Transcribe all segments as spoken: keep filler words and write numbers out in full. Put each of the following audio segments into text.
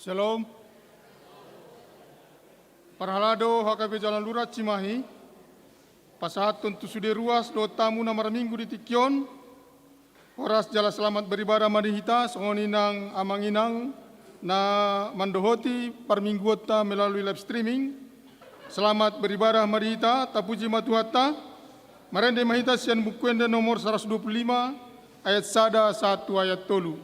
Shalom. Parhalado H K B Jalan Lurat Cimahi, pasahathon tu sude ruas dohot hamu na marminggu di tingki on, horas jala selamat beribadah ma di hita, songon i nang amang inang na mandohoti parmingguonta melalui live streaming. Selamat beribadah ma di hita, tapuji ma Tuhanta. Marende ma hita sian Buku Ende nomor saratus dua pulu lima, ayat sada sahat tu ayat tolu.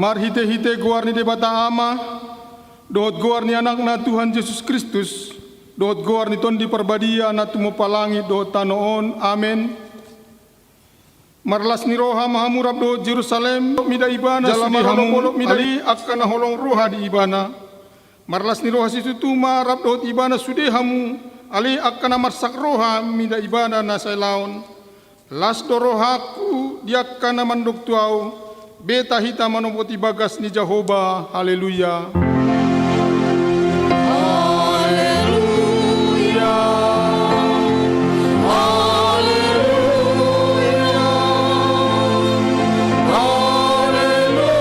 Marhitehite goar ni Debata Ama, dohot goar ni Anakna Tuhan Jesus Kristus, dohot goar ni Tondi Parbadia na tumompa langit dohot tano on. Amen. Marlas ni roha ma hamu rap dohot Jerusalem, mida ibana jala sude hamu, ale angka na holong roha di ibana. Marlas ni roha situtu ma rap dohot ibana sude hamu, ale angka na marsak roha mida ibana na sailaon. Las do rohangku di angka na mandok tu ahu, beta hita manopoti bagas ni Jahowa. Haleluya. Haleluya. Haleluya. Haleluya.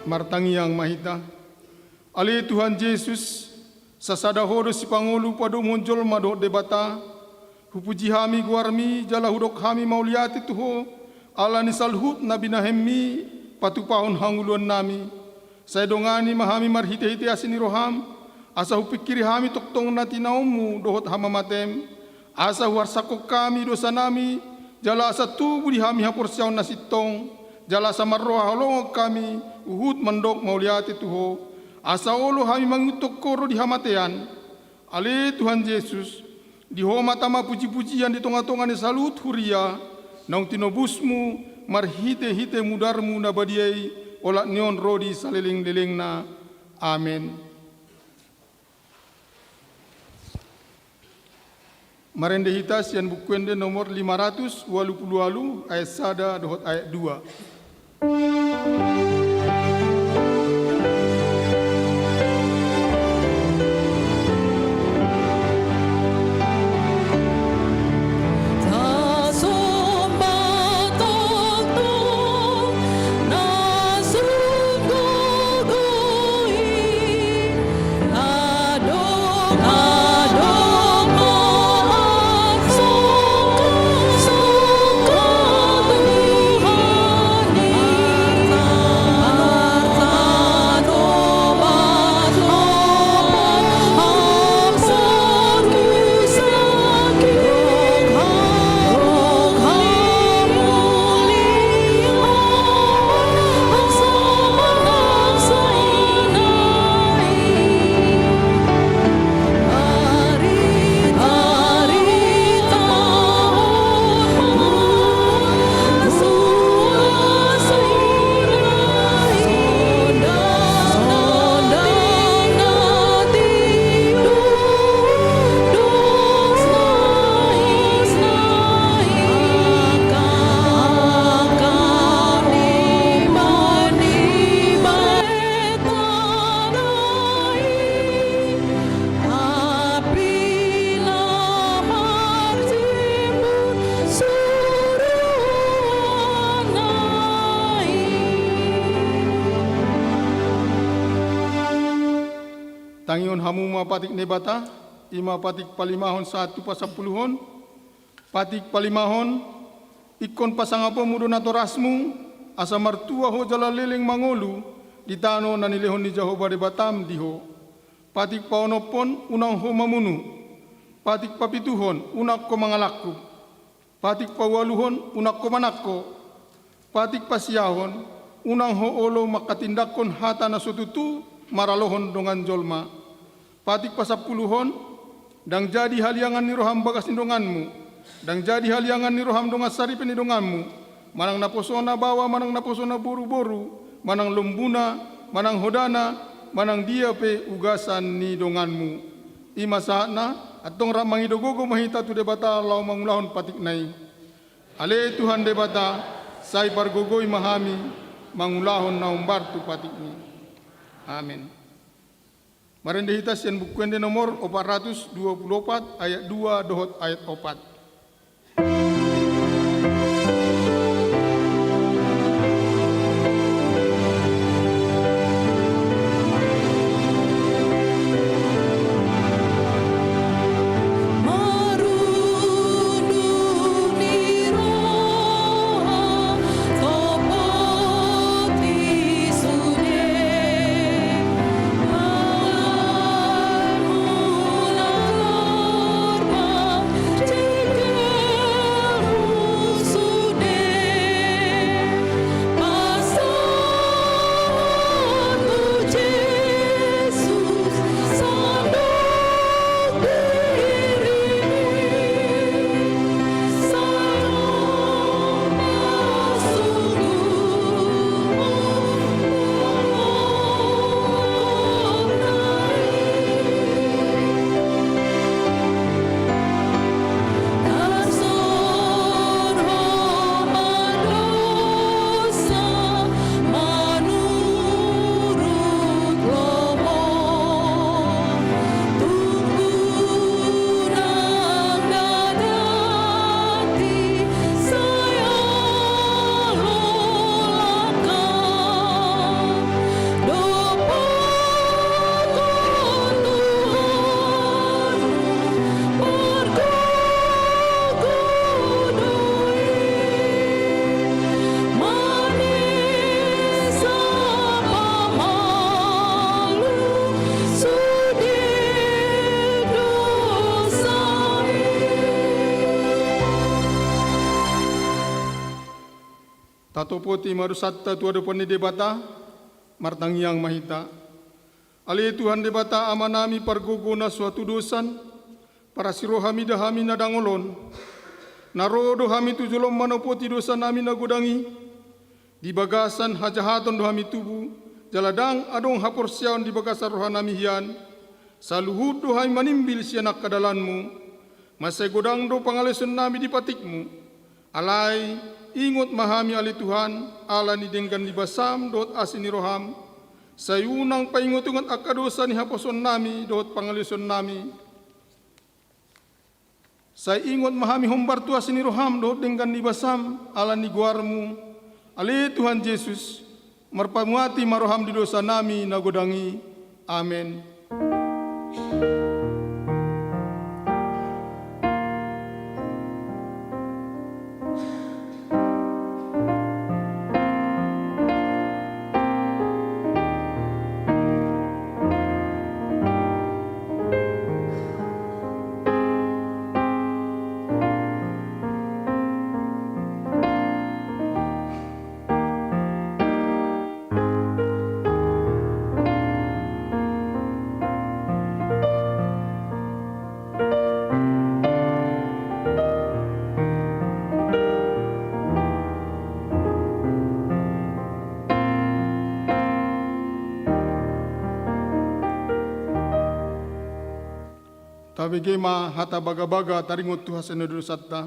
Martangiang ma hita. Ale Tuhan Jesus, sasada Ho do sipangolu padomuhon jolma dohot Debata. Hupuji hami goarMi, jala hudok hami mauliate tu Ho, ala ni saluhut na binahenMi patupahon hangoluannami. Sai dongani ma hami marhitehite asi ni rohaM, asa hupingkiri hami tongtong na tinaonmu dohot hamamatem, asa huarsakhon hami dosanami, jala asa tubu di hami haporseaon na sintong, jala asa marroha holongan hami huhut mandok mauliate tu Ho, asa olo hami mangihuthon Ho ro di hamatean. Ale Tuhan Jesus, di Ho ma tama pujipujian di tongatonga ni saluhut huria, naung tinobusmu marhitehite mudarmu na badia i, olat ni on ro di salelenglelengna. Amen. Marende hita sian Buku Ende nomor lima ratus ualu pulu ualu, ayat sada dohot ayat dua. Tangihon hamu ma patik Naibata, i ma patik palimahon sahat tu pasampuluhon. Patik palimahon, ingkon pasangaponmu do natorasmu, asa martua ho jala leleng mangolu di tano na nilehon ni Jahowa Debatam di ho. Patik paonomhon, unang ho mamunu. Patik papituhon, unang ho mangalangkup. Patik paualuhon, unang ho manangko. Patik pasiahon, unang ho olo manghatindanghon hata na so tutu maralohon dongan jolma. Patik pasampuluhon, ndang jadi haliangan ni roham bagas ni donganmu, ndang jadi haliangan ni roham dongan saripe ni donganmu, manang naposona baoa, manang naposona boruboru, manang lombuna, manang hodana, manang dia pe ugasan ni donganmu. I ma sahatna, antong rap mangido gogo ma hita tu Debata laho mangulahon patikna i. Ale Tuhan Debata, sai pargogoi ma hami mangulahon na hombar tu patikmi. Amen. Marende hita sian Buku Ende nomor opat ratus dua pulu opat, ayat dua dohot ayat opat. Patopoti ma dosanta tu adopan ni Debata. Martangiang ma hita. Ale Tuhan Debata Amanami pargogo na so hatudosan, parasi roha mida hami na dangol on. Na ro do hami tu jolom manopoti dosanami na godang i. Di bagasan hajahaton do hami tubu, jala ndang adong haporseaon di bagasan rohanami hian. Saluhut do hami manimbil sian angka dalanmu. Mansai godang do pangalaosionnami di patikmu. Alai, ingot ma hami ale Tuhan, ala ni denggan ni basam dohot asi ni roham. Sai unang paingotingot angka dosa ni haposoonnami dohot pangalaosionnami. Sai ingot ma hami hombar tu asi ni roham dohot denggan ni basam, ala ni goarmu, ale Tuhan Jesus, marpamuati ma roham di dosanami na godang i. Amen. Tabege ma hata bagabaga taringot tu hasesaan ni dosanta.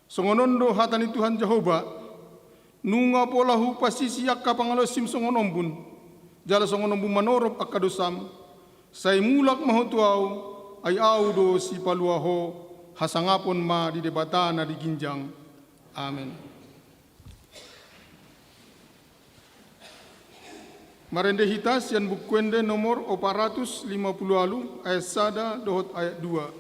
Songon on do hata ni Tuhan Jahowa: Nunga pola hupasisi angka pangalaosim songon ombun, jala songon ombun manorop angka dosam. Sai mulak ma ho tu Ahu, ai Ahu do sipalua ho. Hasangapon ma di Debata na di ginjang. Amen. Marende hita sian Buku Ende nomor opat ratus lima puluh ualu, ayat sada dohot ayat dua.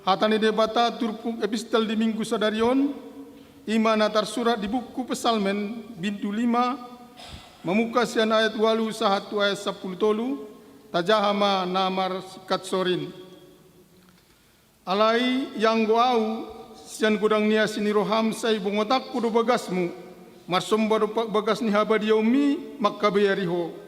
Hata ni Debata turpuk epistel di Minggu sadari on, i ma na tarsurat di buku Psalmen, bindu lima, mamungka sian ayat ualu sahat tu ayat sampulu tolu. Tajaha ma na marsingkat sorin. Alai ianggo ahu, sian godang ni asi ni roham sai bongotanku do bagasmu, marsomba dompak bagas ni habadiaonmi mangkabeari ho.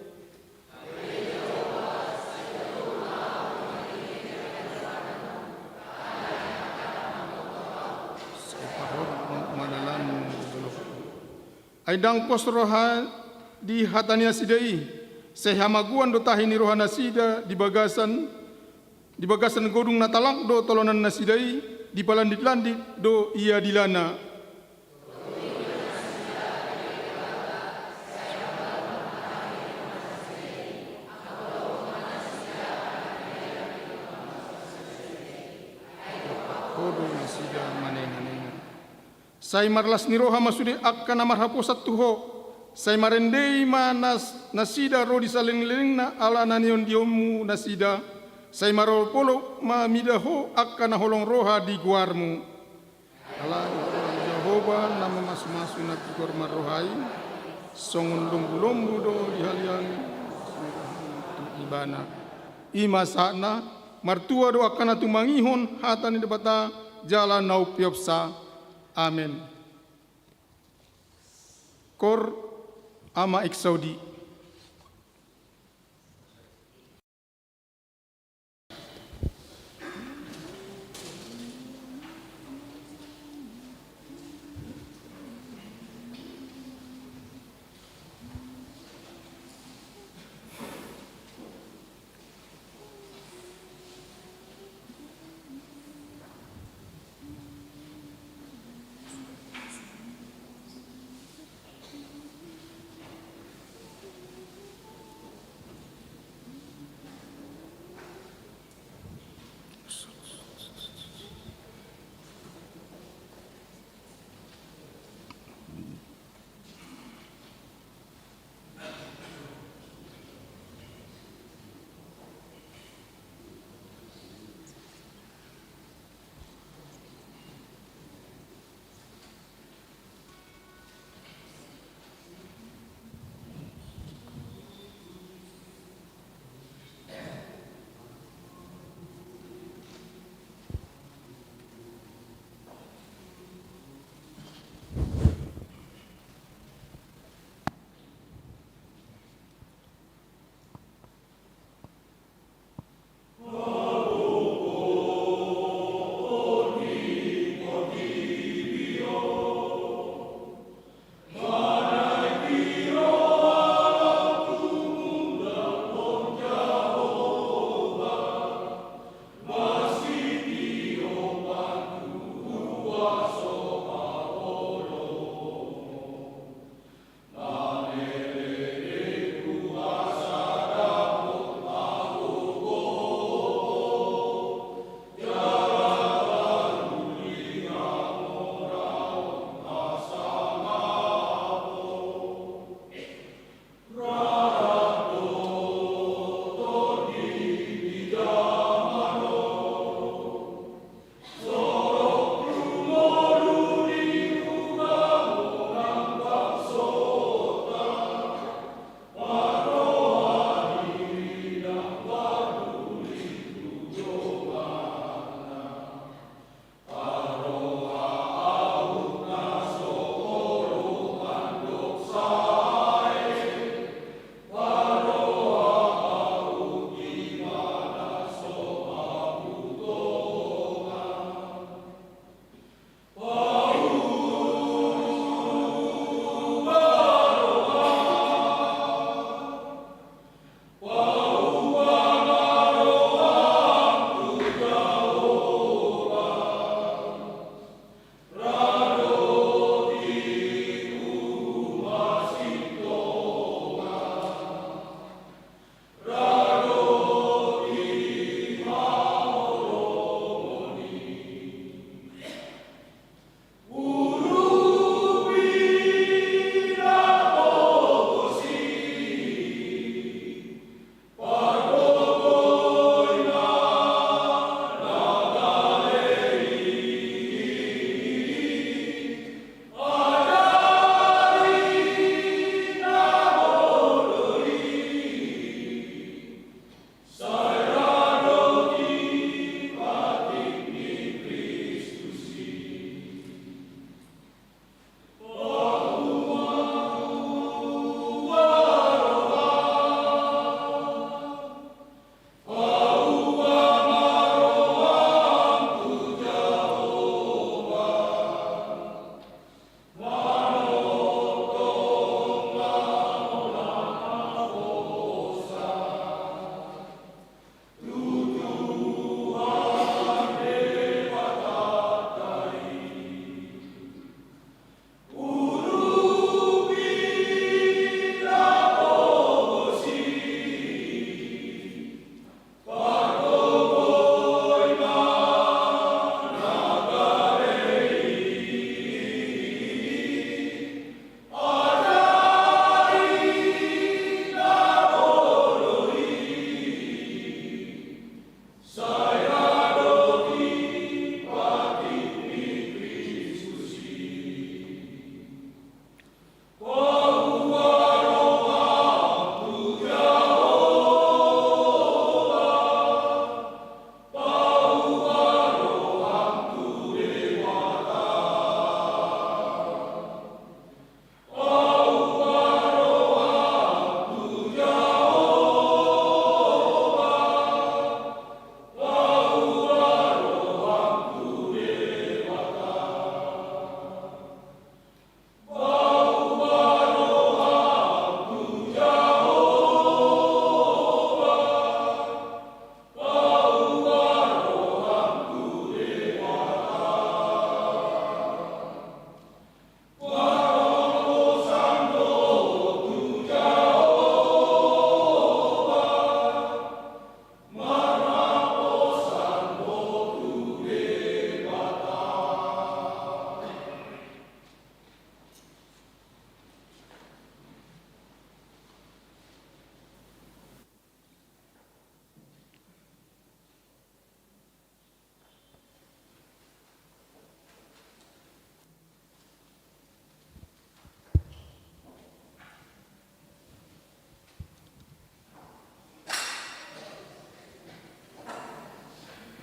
Ai ndang pos roha di hata ni nasida i, sai hamagoan do tahi ni rohanasida di bagasan, di bagasan godung na talak do tolonan nasida i, dipalanditlandit do ia dilana. Ho do nasida manenanena. Sai marlas ni roha ma sude angka na marhaposan tu Ho. Sai marende ma nas-, nasida ro di salelenglelengna ala na niondionmu nasida. Sai marolopolop ma mida Ho angka na holong roha di goarmu. Alai Ho do Jahowa na mamasumasu na pigor marroha i, songon lombulombu do dihaliangi tu Ibana. I ma sahatna, martua do angka na tumangihon hata ni Debata jala na umpeopsa. Amen. Koor Ama Exaudi.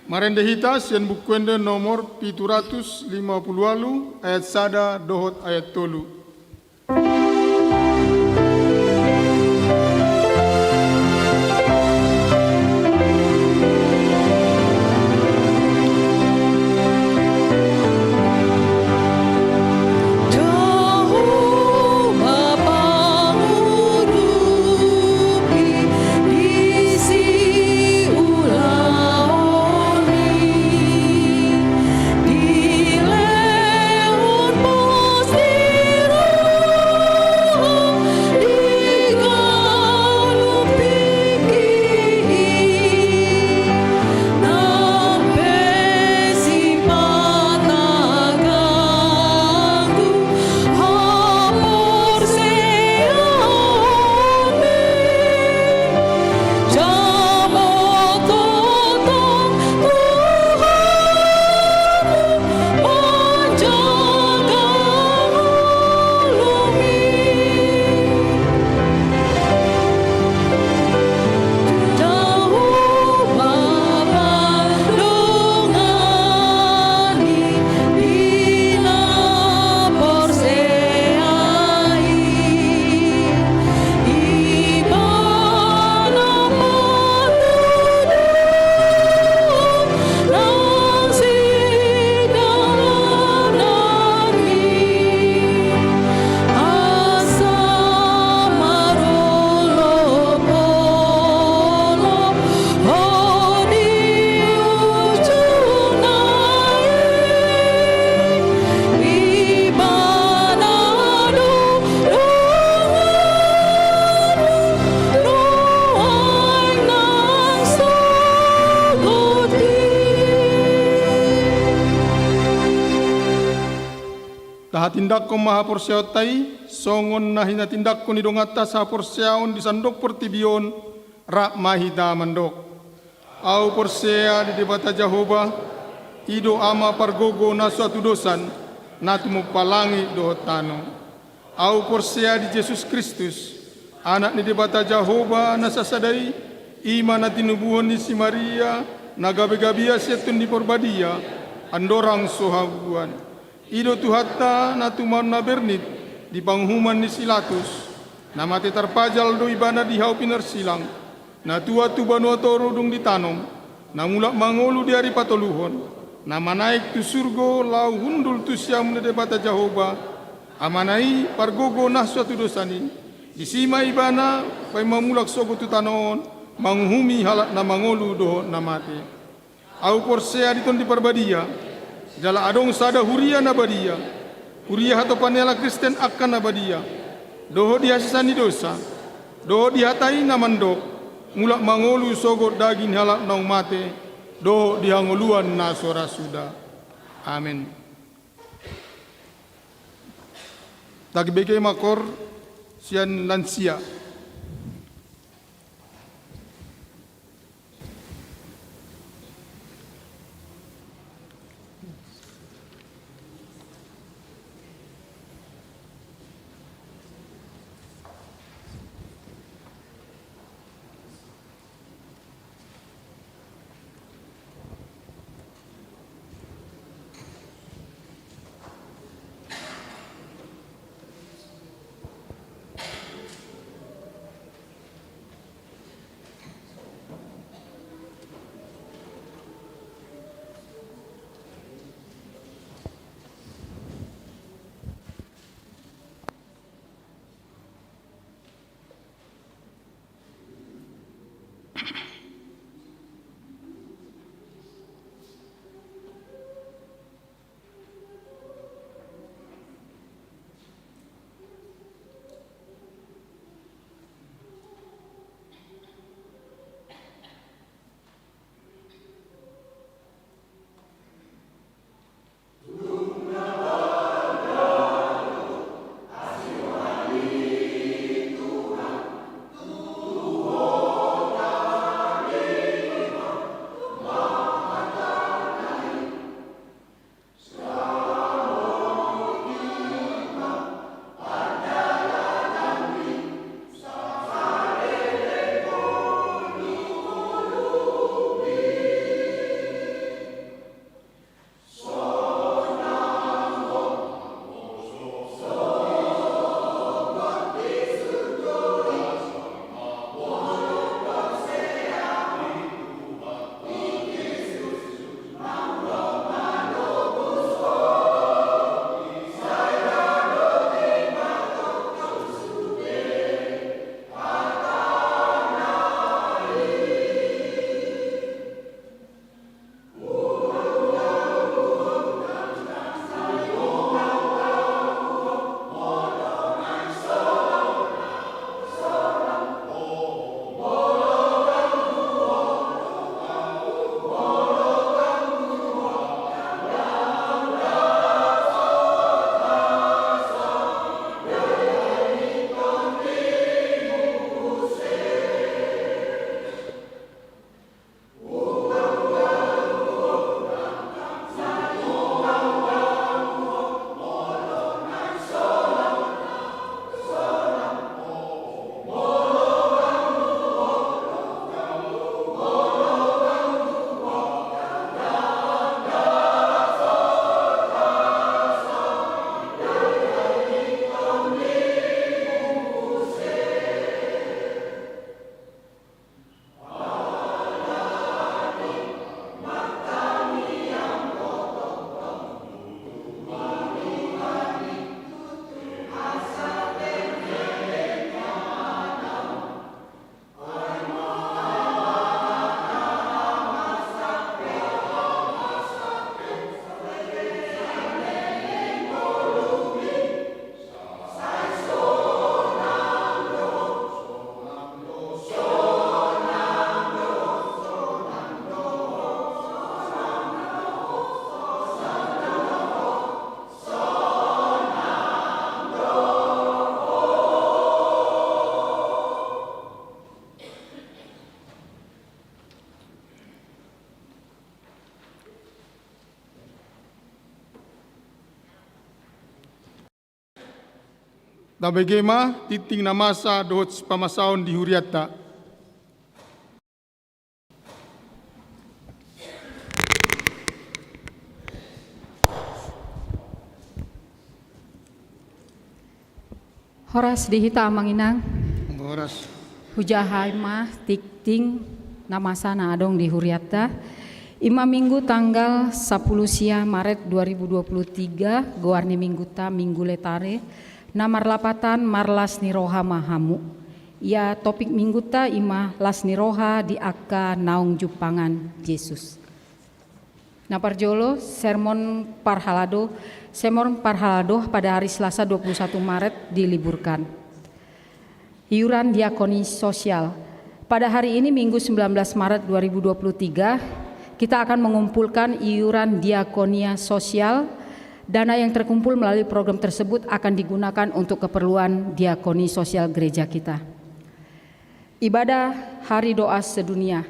Marende hita sian Buku Ende nomor pitu ratus lima pulu ualu, ayat sada dohot ayat tolu. Tahatindangkon ma haporseaonta i, songon na hinatindangkon ni donganta sahaporseaon di sandok portibi on, rap ma hita mandok. Ahu porsea di Debata Jahowa, i do Ama pargogo na so hatudosan, na tumompa langit dohot tano. Ahu porsea di Jesus Kristus, Anak ni Debata Jahowa na sasada i, i ma na tinubuhon ni si Maria, na gabe-gabea sian Tondi Parbadia, andorang so habubuhan. I do Tuhanta na tumaon na bernit di panguhuman ni si Latus, na mate tarpajal do ibana di hau pinarsilang, na tuat tu banua toru dung ditanom, na mulak mangolu di ari patoluhon, na manaek tu surgo laho hundul tu siamun ni Debata Jahowa, Amana i pargogo na so hatudosan i, disi ma ibana paima mulak sogot tu tano on, manguhumi halak na mangolu dohot na mate. Ahu porsea di Tondi Parbadia, jala adong sada huria na badia, huria hatopan ni halak Kristen angka na badia, dohot di hasesaan ni dosa, dohot di hata i na mandok, mulak mangolu sogot daging ni halak naung mate, dohot di hangoluan na so ra suda. Amen. Tagbege ma koor sian lansia. Tabege ma tingting na masa dohot sipamasaon di hurianta. Horas di hita amang inang. Horas. Hujaha ma tingting na masa na adong di hurianta. I ma Minggu tanggal sapuluh sia Maret dua ribu dua puluh tiga, goar ni Mingguta Minggu Letare, na marlapatan marlas ni roha ma hamu. Ia topik Mingguta i ma las ni roha di angka naung jumpangan Jesus. Na parjolo, sermon parhalado, sermon parhalado pada hari Selasa dua puluh satu Maret diliburkan. Iuran diakoni sosial. Pada hari ini, Minggu sembilan belas Maret dua ribu dua puluh tiga, kita akan mengumpulkan iuran diakonia sosial. Dana yang terkumpul melalui program tersebut akan digunakan untuk keperluan diakoni sosial gereja kita. Ibadah Hari Doa Sedunia.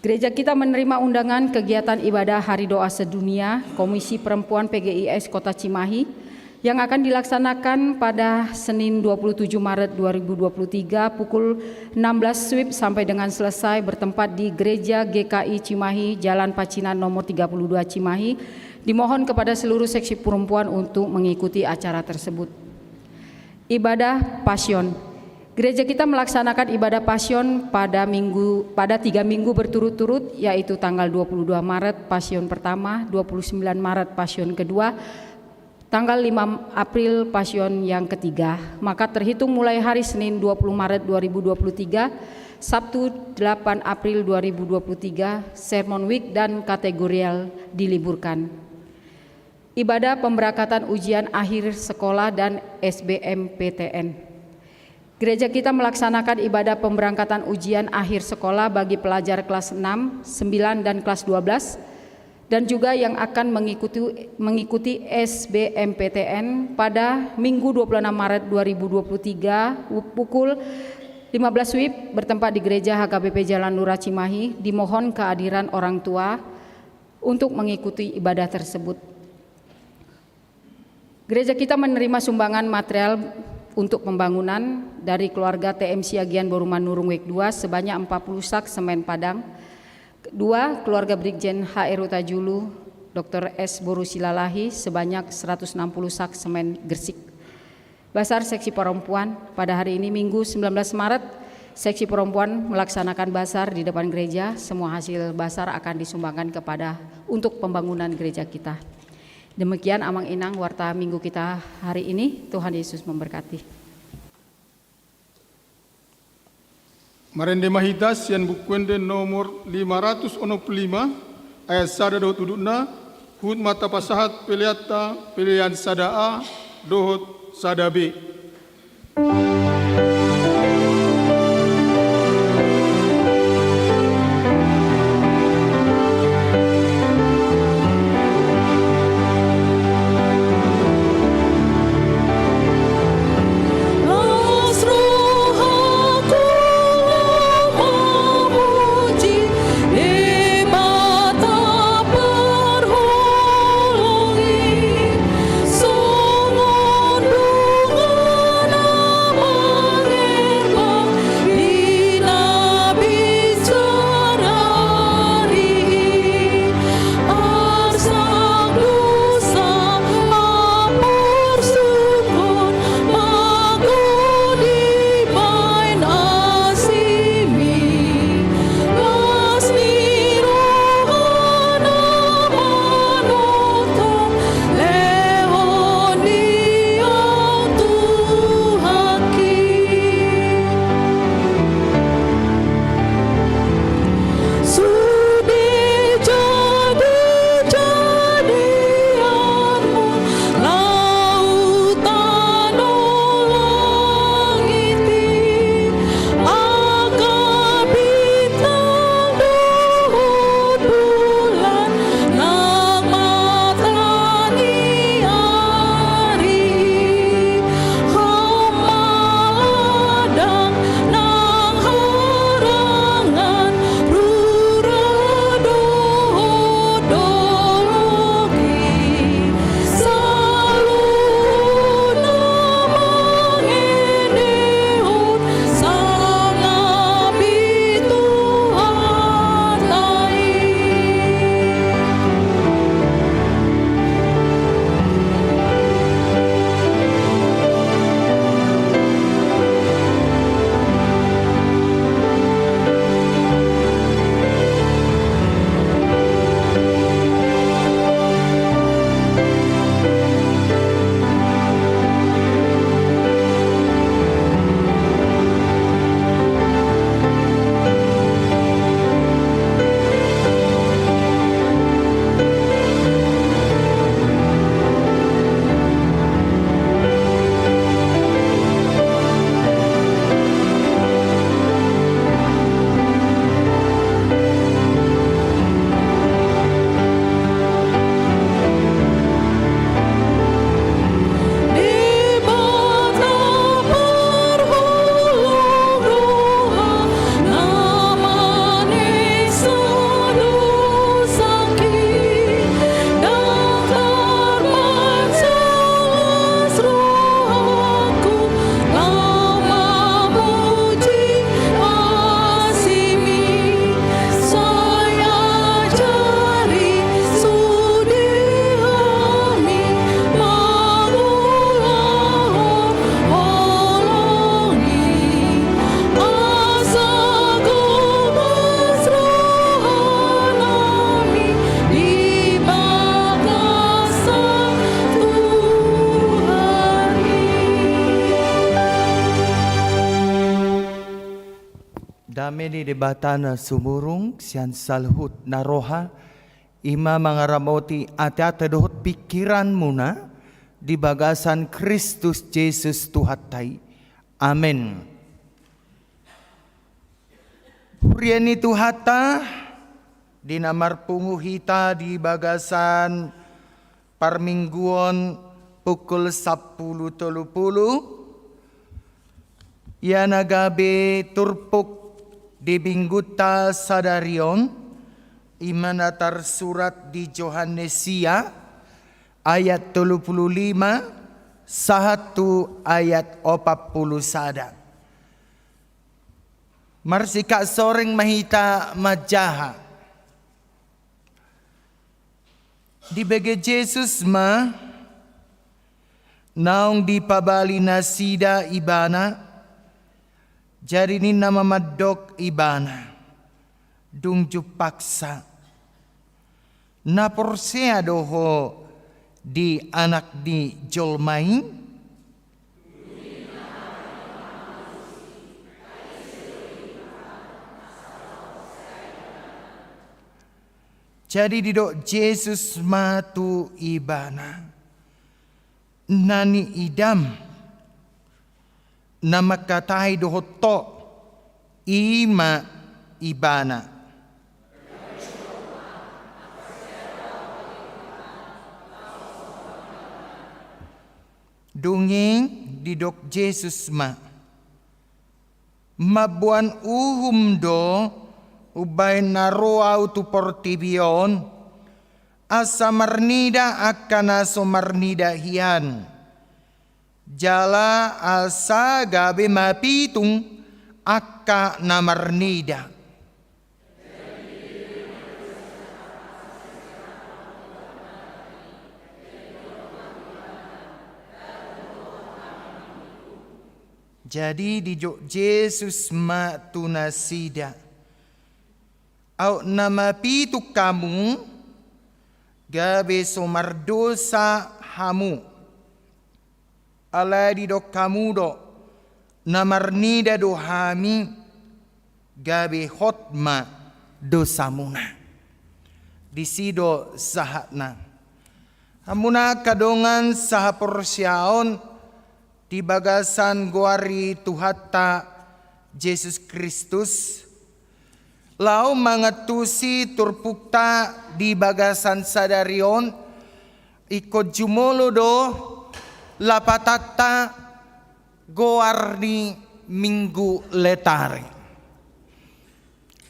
Gereja kita menerima undangan kegiatan ibadah Hari Doa Sedunia Komisi Perempuan P G I S Kota Cimahi yang akan dilaksanakan pada Senin dua puluh tujuh Maret dua ribu dua puluh tiga pukul enam belas WIB sampai dengan selesai, bertempat di Gereja G K I Cimahi, Jalan Pacinan nomor tiga puluh dua Cimahi. Dimohon kepada seluruh seksi perempuan untuk mengikuti acara tersebut. Ibadah Pasion. Gereja kita melaksanakan ibadah Pasion pada minggu, pada tiga minggu berturut-turut, yaitu tanggal dua puluh dua Maret Pasion pertama, dua puluh sembilan Maret Pasion kedua, tanggal lima April Pasion yang ketiga. Maka terhitung mulai hari Senin dua puluh Maret dua ribu dua puluh tiga, Sabtu delapan April dua ribu dua puluh tiga, sermon week dan kategorial diliburkan. Ibadah pemberangkatan ujian akhir sekolah dan S B M P T N. Gereja kita melaksanakan ibadah pemberangkatan ujian akhir sekolah bagi pelajar kelas enam, sembilan, dan kelas dua belas, dan juga yang akan mengikuti, mengikuti S B M P T N pada Minggu dua puluh enam Maret dua ribu dua puluh tiga, pukul lima belas WIB, bertempat di Gereja H K B P Jalan Lurah Cimahi. Dimohon kehadiran orang tua untuk mengikuti ibadah tersebut. Gereja kita menerima sumbangan material untuk pembangunan dari keluarga T M Siagian Boru Manurung Wijk dua sebanyak empat puluh sak semen Padang. Dua, keluarga Brigjen H R Hutajulu, Doktor S Boru Silalahi sebanyak seratus enam puluh sak semen Gresik. Basar seksi perempuan, pada hari ini Minggu sembilan belas Maret, seksi perempuan melaksanakan basar di depan gereja. Semua hasil basar akan disumbangkan kepada, untuk pembangunan gereja kita. Demikian, Amang Inang, warta Minggu kita hari ini. Tuhan Yesus memberkati. Marende ma hita sian Buku Ende nomor lima ratus onom puluh lima, ayat sada dohot udutna, huhut ma tapasahat peleanta, pelean sada A dohot sada B. Di Debata na sumurung sian saluhut na roha, i ma mangaramoti ateate dohot pingkiranmuna di bagasan Kristus Jesus Tuhanta i. Amen. Huria ni Tuhanta, di na marpungu hita di bagasan parmingguon pukul sampulu tolu pulu, ia na gabe turpuk di minggunta sadari on, i ma na tarsurat di Johannes sia, ayat tolu pulu lima sahat tu ayat opat pulu sada. Marsikak soreng ma hita manjaha. Dibege Jesus ma naung dipabali nasida Ibana, jadi ninna ma mandok Ibana: Dung jumpangsa. Na porsea do ho di Anak ni jolma i? Jadi didok Jesus ma tu ibana: Na niidam, na mangkatai dohot ho, i ma ibana. Dung i didok Jesus ma: Mamboan uhum do umbahen na ro Ahu tu portibi on, asa marnida angka na so marnida hian, jala asa gabe mapitung angka na marnida. Jadi didok Jesus ma tu nasida: Aut na mapitung hamu, gabe so mardosa hamu. Alai didok hamu do: Na marnida do hami, gabe hot ma dosamuna. Disi do sahatna. Hamuna angka dongan sahaporseaon di bagasan goar ni Tuhanta Jesus Kristus, laho mangantusi turpukta di bagasan sadari on, ingkon jumolo do lapatanta goar ni Minggu Letare.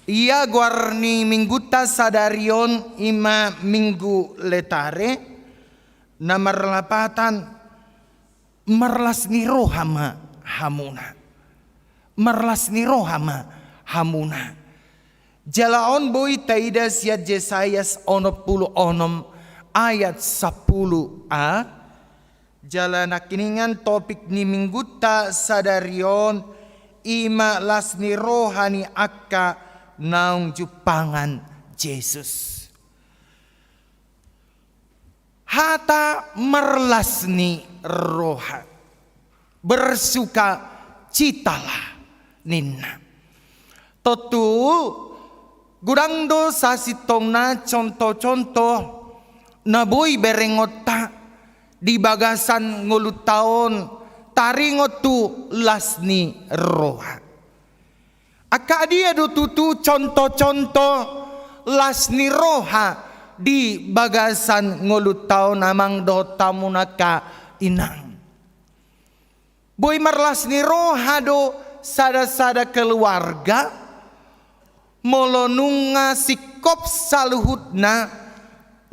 Ia goar ni minggunta sadari on i ma Minggu Letare, na marlapatan marlas ni roha ma hamuna. Marlas ni roha ma hamuna. Jala on boi taida sian Jesayas onom pulu onom ayat sampulu a. Jala nangkiningan topik ni minggunta sadari on i ma las ni roha ni angka naung jumpangan Jesus. Hata marlas ni roha, bersukacitalah ninna. Tontu godang do sasintongna contoh-contoh na boi berengonta di bagasan ngolunta on taringot tu las ni roha. Angka dia do tutu contoh-contoh las ni roha di bagasan ngolunta on, amang dohot hamuna angka inang? Boi marlas ni roha do sada-sada keluarga molo nunga singkop saluhutna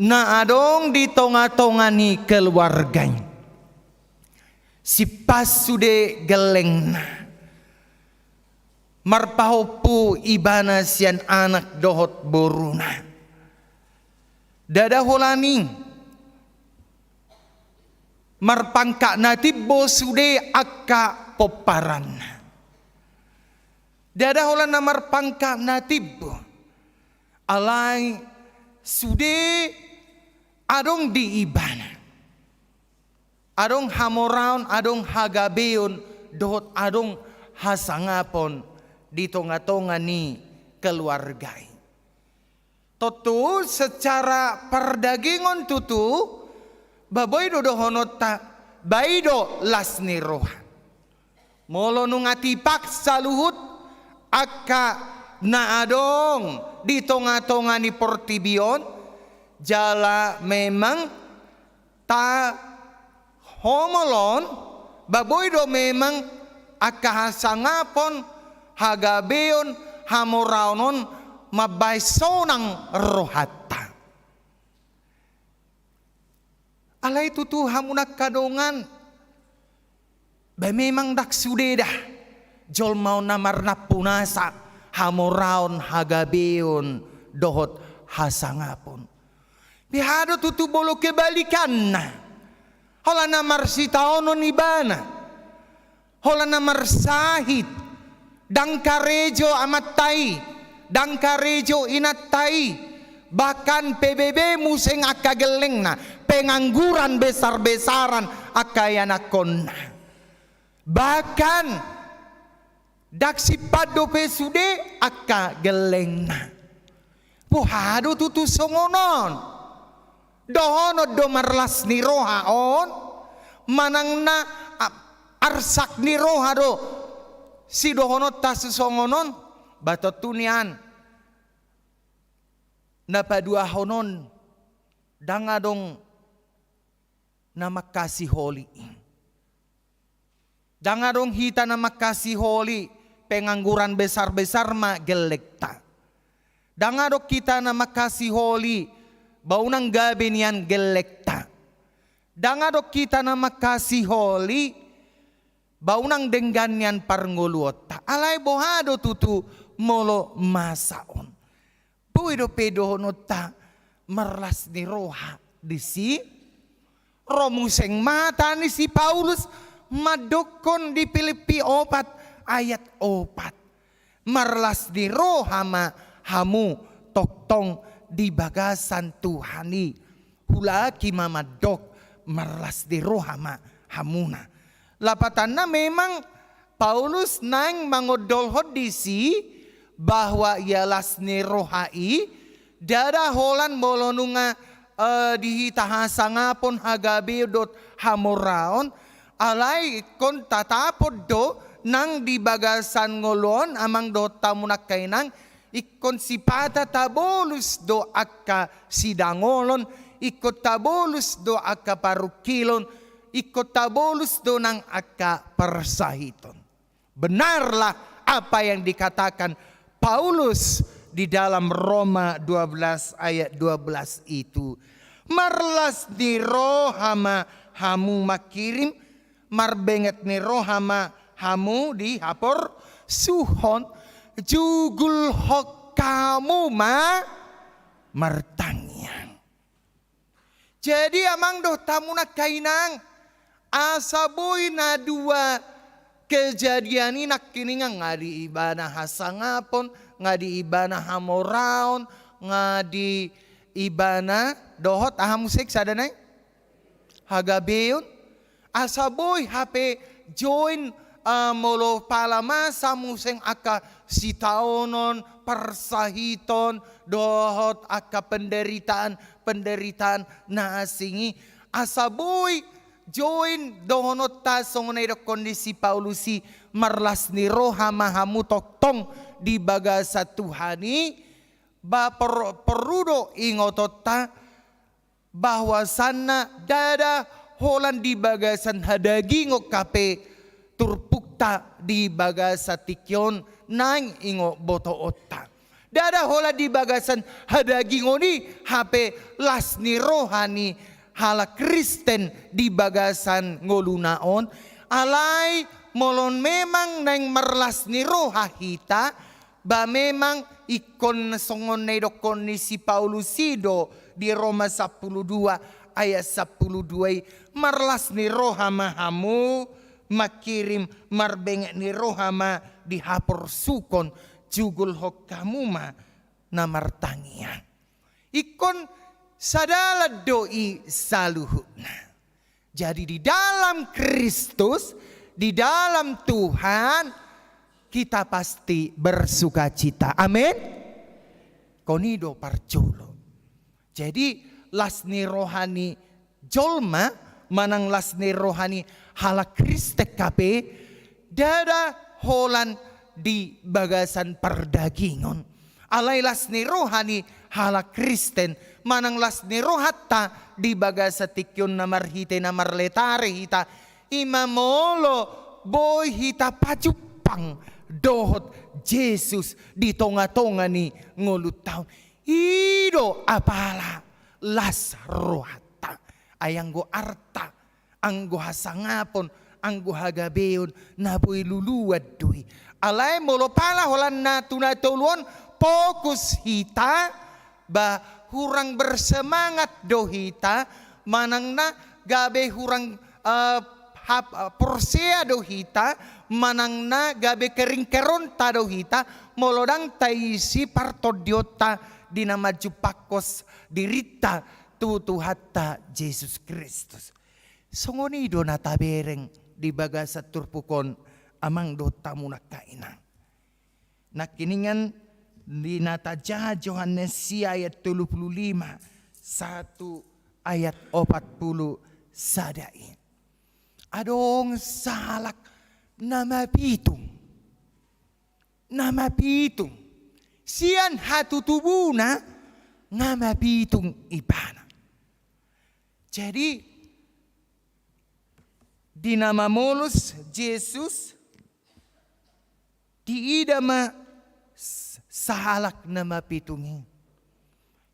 na adong di tonga-tonga ni keluarga i. Simpas sude gellengna, marpahompu ibana sian anak dohot boruna. Ndada holan i marpangkat na timbo sude angka pomparanna. Ndada holan na marpangkat na timbo, alai sude adong di ibana. Adong hamoraon, adong hagabeon, dohot adong hasangapon di tonga-tonga ni keluarga i. Tontu secara pardagingon tutu, ba boi do dohononta, ba i do las ni roha. Molo nunga tipak saluhut angka na adong di tonga-tonga ni portibi on, jala memang tahomol on, ba boi do memang angka hasangapon, hagabeon, hamoraon on mambahen sonang rohanta. Alai tutu hamu na angka dongan, ba memang ndang sude da jolma on na marnampunasa hamoraon, hagabeon dohot hasangapon. Beha do tutu molo kebalikanna. Holan na marsitaonon ibana. Holan na marsahit, ndang karejo amanta i, ndang karejo inanta i, bahkan P B B muse angka gellengna, pengangguran besar-besaran angka ianakhonna. Bahkan ndang simpan dope sude angka gellengna. Boha do tutu songon on? Dohonon do marlas ni roha on, manang na, a, arsak ni roha do sidohononta songon on? Ba tontu nian, na paduahon on, ndang adong na mangkasiholi. Ndang adong hita na mangkasiholi, pengangguran besar-besar ma gellengta. Ndang adong hita na mangkasiholi, ba unang gabe nian gellengta. Ndang adong hita na mangkasiholi, ba unang denggan nian parngoluonta. Alai boha do tutu molo masa on? Boi dope dohononta marlas ni roha disi? Ro muse ma hata ni si Paulus mandokkon di Pilippi opat ayat opat. Marlas ni roha ma hamu tongtong di bagasan Tuhan i. Huulahi ma mandok, marlas ni roha ma hamuna. Lapatanna memang Paulus naeng mangondolhon disi bahwa ia las ni roha i, ndada holan molo nunga, eh, di hita hasangapon, hagabeon dohot hamoraon, alai ingkon tatapot do nang di bagasan ngolu on, amang dohot hamu nangkaningan, ingkon sipata tabolus do angka sidangolon, ingkon tabolus do angka parungkilon, ingkon tabolus do nang angka parsahiton. Benarlah apa yang dikatakan Paulus di dalam Roma dua belas ayat dua belas itu. Marlas ni roha ma hamu mangkirim, marbenget ni roha ma hamu di haporsuhon, jugulhon hamu ma martangiang. Jadi amang dohot hamu nangkaningan, asa boi na dua kejadian i nangkiningan, nga di ibana hasangapon, nga di ibana hamoraon, nga di ibana dohot aha muse sada nai? Hagabeon. Asa boi hape join, eh, molo pala masa muse angka sitaonon, parsahiton, dohot angka penderitaan, penderitaan na asing i. Asa boi join dohononta songon na idokkon ni si Paulus i, marlas ni roha ma hamu tongtong di bagasan Tuhan i, ba por-, porlu do ingotonta, bahwasanna ndada holan di bagasan hadagingon hape turpukta di bagasan tingki on naeng ingot botoonta. Ndada holan di bagasan hadagingon i hape las ni roha ni halak Kristen di bagasan ngoluna on, alai molo memang naeng marlas ni roha hita, ba memang ingkon songon na idokkon ni si Paulus i do di Roma sampulu dua ayat sampulu dua i, marlas ni roha ma hamu mangkirim, marbenget ni roha ma di haporsuhon, jugulhon hamu ma na martangiang. Ingkon sadalan do i saluhutna. Jadi di dalam Kristus, di dalam Tuhan, Kita pasti bersukacita. Amin. Kon i do parjolo. Jadi, las ni roha ni jolma manang las ni roha ni halak Kristen hape, ndada holan di bagasan pardagingon. Alai las ni roha ni halak Kristen manang las ni rohanta di bagasan tingki on na marhite na marletare hita, i ma molo boi hita pajumpang dohot Jesus di tonga-tonga ni ngolunta on. I do apala las rohanta. Ai anggo arta, anggo hasangapon, anggo hagabeon, na boi luluan do i. Alai molo pala holan na tu na tolu on, fokus hita, ba hurang bersemangat do hita, manang na gabe hurang, eh, hap-, eh, porsea do hita, manang na gabe keringkeronta do hita, molo ndang taisi partondionta di na manjumpangkon dirinta tu Tuhanta Jesus Kristus. Songon i do na tabereng di bagasan turpuk on, amang dohot hamu nangkiningan. Nangkiningan, di na tajaha Johannes sia ayat tolu pulu lima sahat tu ayat opat pulu sada i. Adong sahalak na mapitung. Na mapitung. Sian hatutubuna na mapitung ibana. Jadi, di na mamolus Jesus, diida ma s-, sahalak na mapitung i.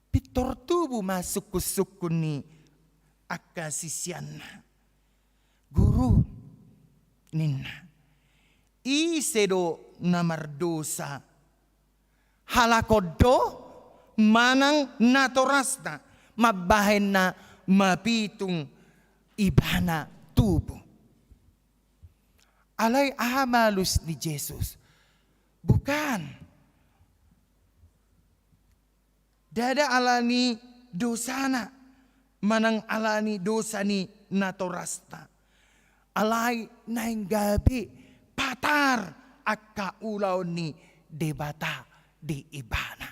Pintor tubu ma sungkun-sungkun ni angka siseanna. Guru, ninna, ise do na mardosa? Halak on do manang natorasna mambahen na mapitung ibana tubu? Alai aha malus ni Jesus? Bukan. Ndada ala ni dosana, manang ala ni dosa ni natorasna. Alai naeng gabe patar angka ulaon ni Debata di ibana.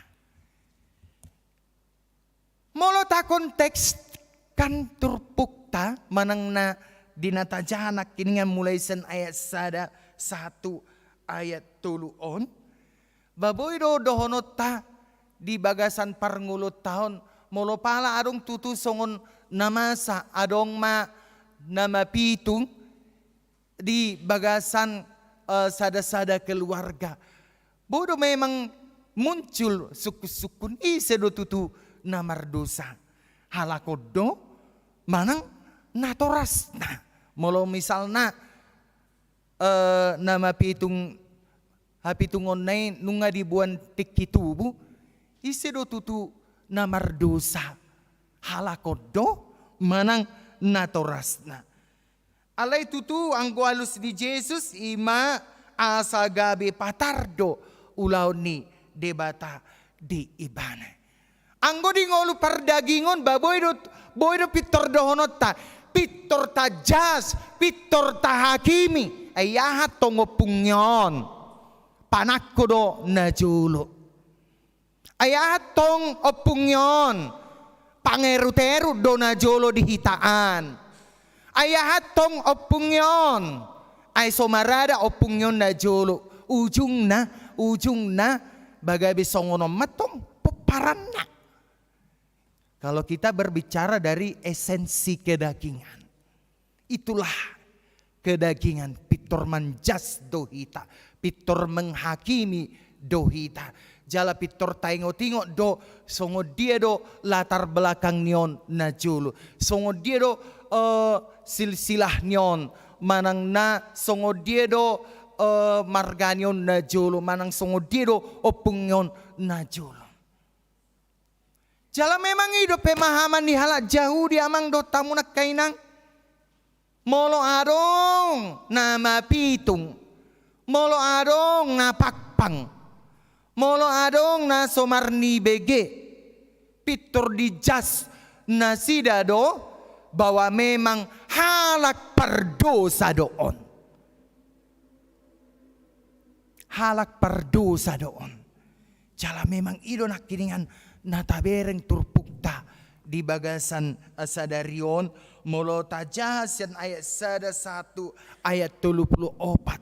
Molo takontekskan turpukta, manang na di na tajaha nangkiningan mulai sian ayat sada sahat tu ayat tolu on, ba boi do dohononta di bagasan parngoluonta on, molo pala adong tutu songon na masa, adong ma na mapitung di bagasan, eh, sada-sada keluarga. Boi do memang muncul sungkun-sungkun, ise do tutu na mardosa? Halak on do manang natorasna? Molo misalna, eh, na mapitung, hapitungonna i nunga diboan tingki tubu, ise do tutu na mardosa? Halak on do manang natorasna? Alai tutu anggo alus ni Jesus i ma asa gabe patar do ulaon ni Debata di ibana. Anggo di ngolu pardagingon, ba boi do, boi do pintor dohononta, pintor tajas, pintor tahakimi. Ai aha tong ompung ni on? Panangko do najolo. Ai aha tong ompung ni on? Pangerut-erut do najolo di hita an. Ai aha tong ompung ni on? Ai so marada ompung ni on najolo. Ujungna, ujungna, ba gabe songon on ma tong pomparanna. Kalau kita berbicara dari esensi kedagingan, itulah kedagingan, pintor manjas do hita, pintor menghakimi do hita. Jala pintor taingot-ingot do songon dia do latar belakang ni on najolo, songon dia do, eh, silsilah ni on, manang na songon dia do, eh, marga ni on najolo, manang songon dia do ompung ni on najolo. Jala memang i do pemahaman ni halak Jahudi, amang dohot hamu nangkiningan. Molo adong na mapitung, molo adong na pangpang, molo adong na so marnibege, pintor dijas nasida do bahwa memang halak pardosa do on. halak pardosa do on. Jala memang i do nangkiningan na tabereng turpukta di bagasan, eh, sadari on, molo tajaha sian ayat sada sahat tu ayat tolu pulu opat.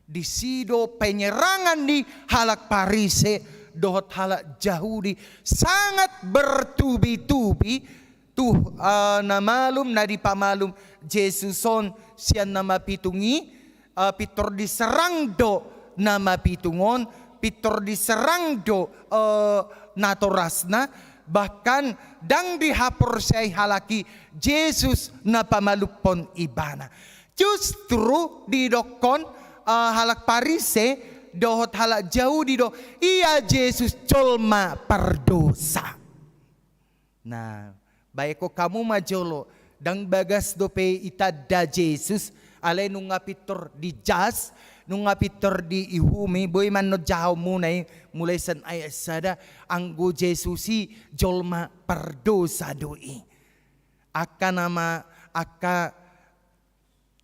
Disi do penyerangan ni halak Parise dohot halak Jahudi sangat bertubi-tubi tu, eh, na malum na dipamalum Jesus on sian na mapitung i, eh, pintor diserang do na mapitung on, pintor diserang do, eh, natorasna, bahkan ndang dihaporseai halak i Jesus na pamalumhon ibana. Justru didokkon, eh, halak Parise dohot halak Jahudi do, ia Jesus jolma pardosa. Nah, baen hamu ma jolo, ndang bagas dope itanda Jesus, alai nunga pintor dijaha, nunga pintor diihumi, boi ma annon jahaonmuna i, mulai sian ayat sada, anggo Jesus i jolma pardosa do i. Angka nama, angka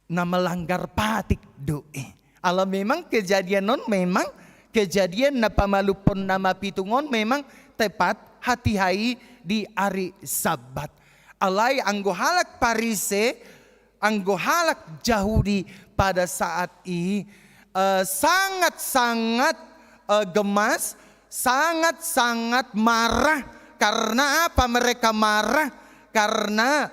na melanggar patik do i. Ala memang kejadian on memang kejadian na pamalumhon na mapitung on memang tepat hatiha i di ari Sabat. Alai anggo halak Parise, anggo halak Jahudi pada saat i, eh, sangat-sangat, eh, gemas, sangat-sangat marah. Karena apa mereka marah? Karena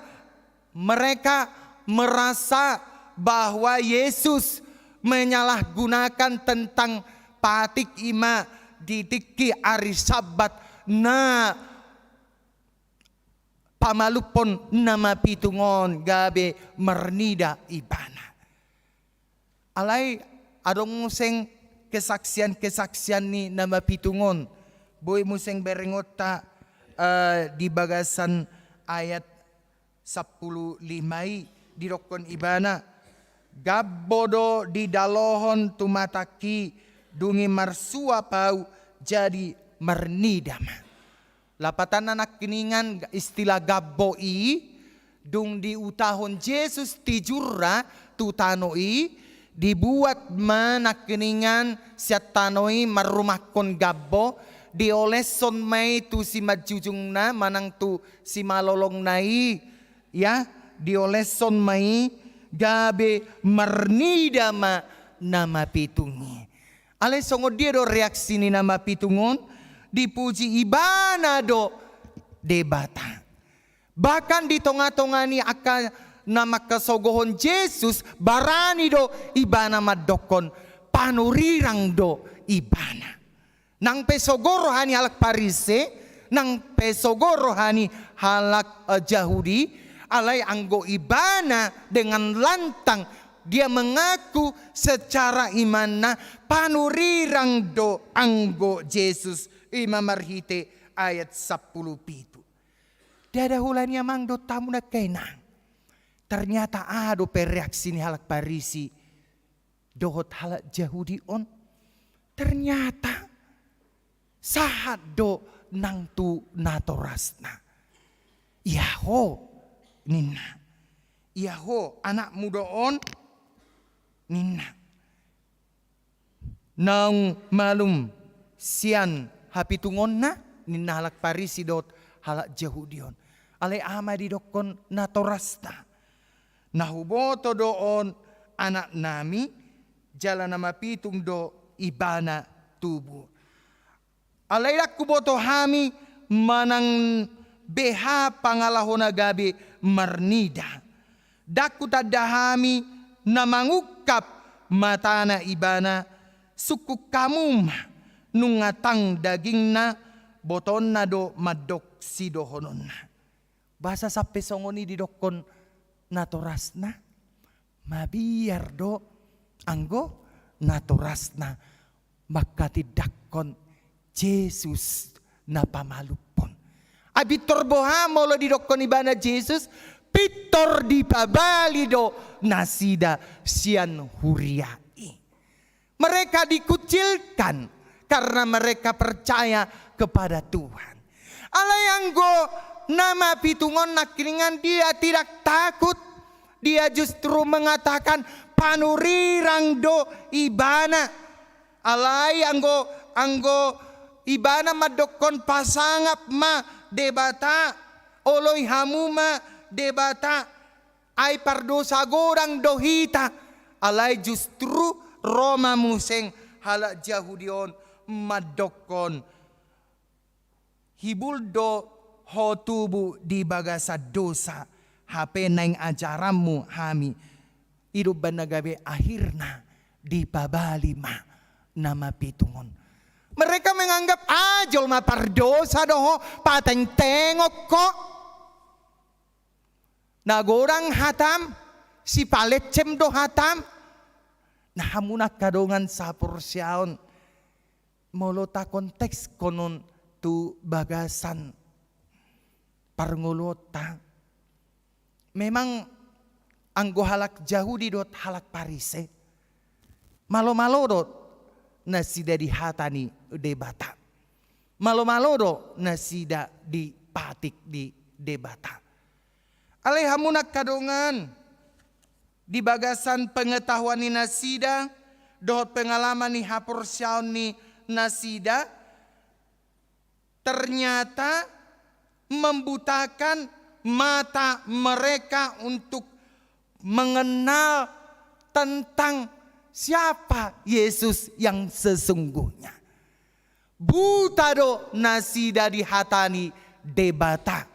mereka merasa bahwa Yesus menyalahgunakan tentang patik i ma di tingki ari Sabat na pamalumhon na mapitung on gabe marnida ibana. Alai adong muse kesaksian-kesaksian ni na mapitung on. Boi muse berengonta, eh, di bagasan ayat sampulu lima i didokkon ibana, gambo do didalohon tu matangki, dung i marsuap au jadi marnida ma. Lapatanna nangkiningan istilah gambo i, dung diutahon Jesus tijurna tu tano i, dibuat ma nangkiningan sian tano i marrumangkon gambo, dioleshon ma i tu simanjujungna manang tu simalolongna i, ya, dioleshon ma i gabe marnida ma na mapitung i. Alai songon dia do reaksi ni na mapitung on? Dipuji ibana do Debata. Bahkan di tonga-tonga ni angka na mangkasogohon Jesus, barani do ibana mandokkon panurirang do ibana. Nang pe sogo roha ni halak Parise, nang pe sogo roha ni halak, eh, Jahudi, alai anggo ibana dengan lantang dia mengaku secara imanna panurirang do anggo Jesus, i ma marhite ayat sampulu pitu. Ndada holan i amang dohot hamu nangkiningan. Ternyata aha dope reaksi ni halak Parise dohot halak Jahudi on? Ternyata sahat do nang tu natorasna. Ia ho, ninna. Ia ho, anakmu do on, ninna. Naung malum sian hapitungonna, ninna halak Parise dohot halak Jahudi on. Alai aha ma didokkon natorasna? Na huboto do on anaknami, jala na mapitung do ibana tubu. Alai ndang huboto hami manang beha pangalahona gabe marnida. Ndang hutanda hami na mangungkap matana ibana, sungkun hamu ma, nunga tang dagingna, botoonna do mandok sidohononna. Boasa sampe songon i didokkon natorasna? Mabiar do anggo natorasna mangkatindangkon Jesus na pamalumhon. Ai pintor boha molo didokkon ibana Jesus, pintor dipabali do nasida sian huria i. Mereka dikucilkan karena mereka percaya kepada Tuhan. Alai anggo na mapitung on nangkiningan, dia tidak takut. Dia justru mengatakan panurirang do ibana. Alai anggo, anggo ibana mandokkon, "Pasangap ma Debata, oloi hamu ma Debata, ai pardosa godang do hita." Alai justru ro ma muse halak Jahudi on mandokkon, "Hibul do ho tubu di bagasan dosa, hape naeng ajaranmu hami." I do umbahen na gabe akhirna dipabali ma na mapitung on. Mereka menganggap, "Ah, jolma pardosa do ho, patengtengon ho. Na godang hatam, sipalecem do hatam." Nah, hamu na angka dongan saporseaon, molo takontekskon on tu bagasan parngoluonta, memang anggo halak Jahudi dohot halak Parise, malo-malo do nasida di hata ni Debata. Malo-malo do nasida dipatik di Debata. Alai hamu na angka dongan, di bagasan pengetahuan ni nasida dohot pengalaman ni haporseaon ni nasida, ternyata membutakan mata mereka untuk mengenal tentang siapa Yesus yang sesungguhnya. Buta do nasida di hata ni Debata.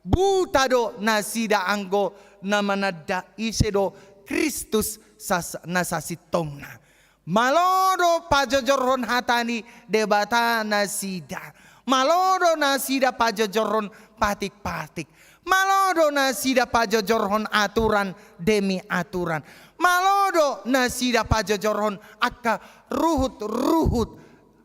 Buta do nasida anggo na mananda ise do Kristus sas-, na sasintongna. Malo do pajojorhon hata ni Debata nasida. Malo do nasida pajojorhon patik-patik. Malo do nasida pajojorhon aturan demi aturan. Malo do nasida pajojorhon angka ruhut-ruhut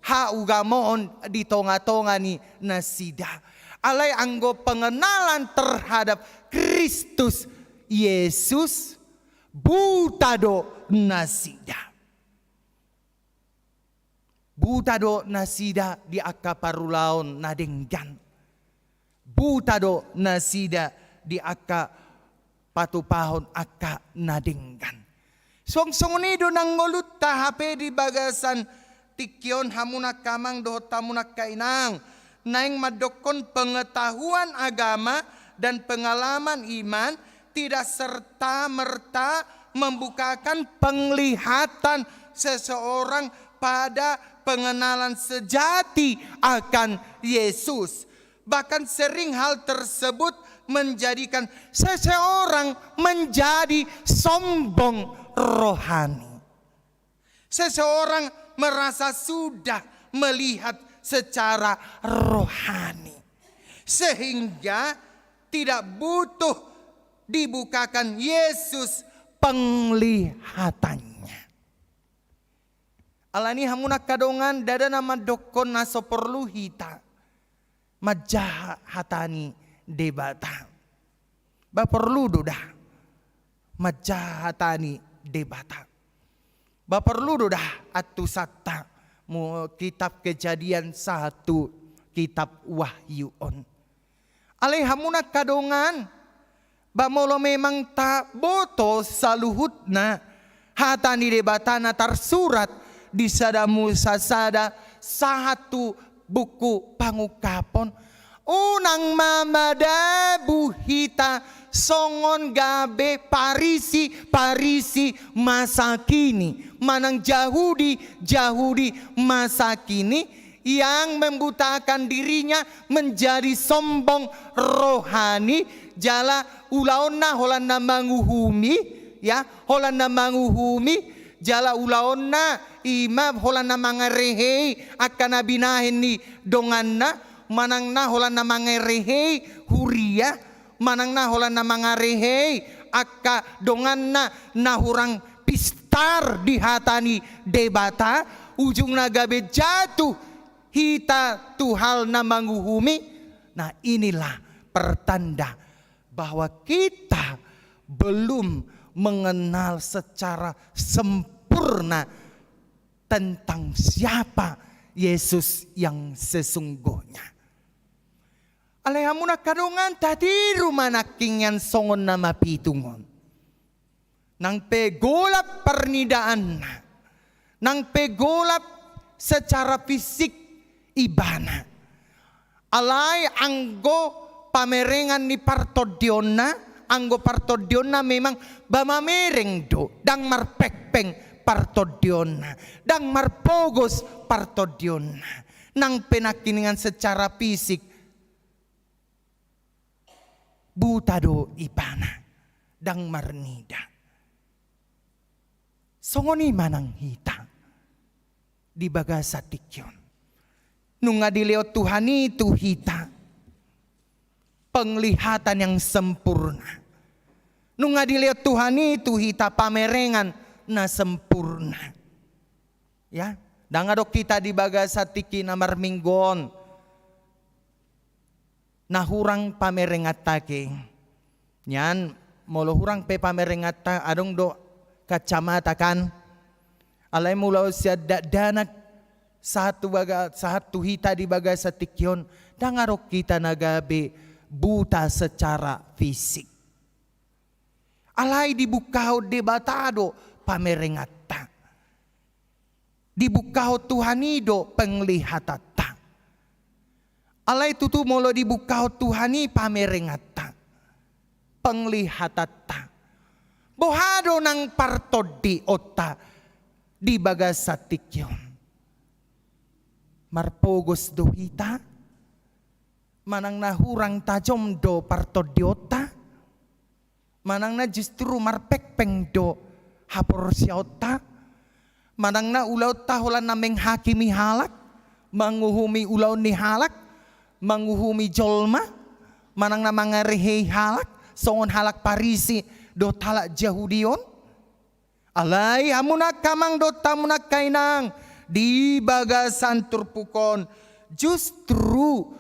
haugamaon di tonga-tonga ni nasida. Alai anggo pengenalan terhadap Kristus Yesus, buta do nasida. Buta do nasida di angka parulaon na denggan. Buta do nasida di angka patupahon angka na denggan. Suang songon i do nang ngolunta hape di bagasan tingki on, hamu na angka amang dohot hamu na angka inang. Naeng mandokkon, pengetahuan agama dan pengalaman iman tidak serta-merta membukakan penglihatan seseorang pada pengenalan sejati akan Yesus. Bahkan sering hal tersebut menjadikan seseorang menjadi sombong rohani. Seseorang merasa sudah melihat secara rohani, sehingga tidak butuh dibukakan Yesus penglihatannya. Alani i, hamu na angka dongan, ndada na mandokkon na so porlu hita manjaha hata ni Debata. Ba porlu do da manjaha hata ni Debata. Ba porlu do da antusanta mu-, kitab Kejadian sahat tu kitab Wahyu on. Alai hamu na angka dongan, ba molo memang taboto saluhutna hata ni Debata na tarsurat di Sada Musa sada sahat tu buku Pangungkapon, unang ma madabu hita songon gabe Parisi-Parisi masa kini, manang Jahudi-Jahudi masa kini, yang membutakan dirinya menjadi sombong rohani, jala ulaonna holan na manguhumi, ya, holan na manguhumi, jala ulaonna i ma holan na mangarehei angka na binahen ni donganna, manang na holan na mangarehei huria, manang na holan na mangarehei angka donganna na hurang pistar di hata ni Debata, ujungna gabe jatuh hita tu hal na manguhumi. Nah, inilah pertanda bahwa kita belum mengenal secara sempurna tentang siapa Yesus yang sesungguhnya. Alai hamu na angka dongan, tatiru ma nangkiningan songon na mapitung on. Nang pe golap parnidaanna, nang pe golap secara fisik ibana. Alai anggo pamerengan ni partondionna, anggo partondionna memang ba mamereng do, ndang marpengpeng partondionna, ndang marpogos partondionna. Nang pe nangkiningan secara fisik buta do ibana, ndang marnida. Songon i ma nang hita di bagasan tingki on. Nunga dilehon Tuhan i tu hita penglihatan yang sempurna. Nunga dilehon Tuhan i tu hita pamerengan na sempurna. Ya, ndang adong hita di bagasan tingki na marminggu on na hurang pamerenganta ke. Nian, molo hurang pe pamerenganta, adong do kacamata kan. Alai molo sian dakdanak sahat tu baga-, sahat tu hita di bagasan tingki on, ndang adong hita na gabe buta secara fisik. Alai dibungkahon Debata do pamerenganta. Dibungkahon Tuhan i do penglihatanta. Alai tutu molo dibungkahon Tuhan i pamerenganta, penglihatanta, boha do nang partondionta di bagasan tingki on? Marpogos do hita? Manang na hurang tajom do partondionta? Manang na justru marpengpeng do haporseaonta? Manang na ulaonta holan na menghakimi halak, manguhumi ulaon ni halak, manguhumi jolma, manang na mangarehei halak, songon halak Parisi dohot halak Jahudi on? Alai hamu nangkamang dohot hamu nangkainang, di bagasan turpuk on justru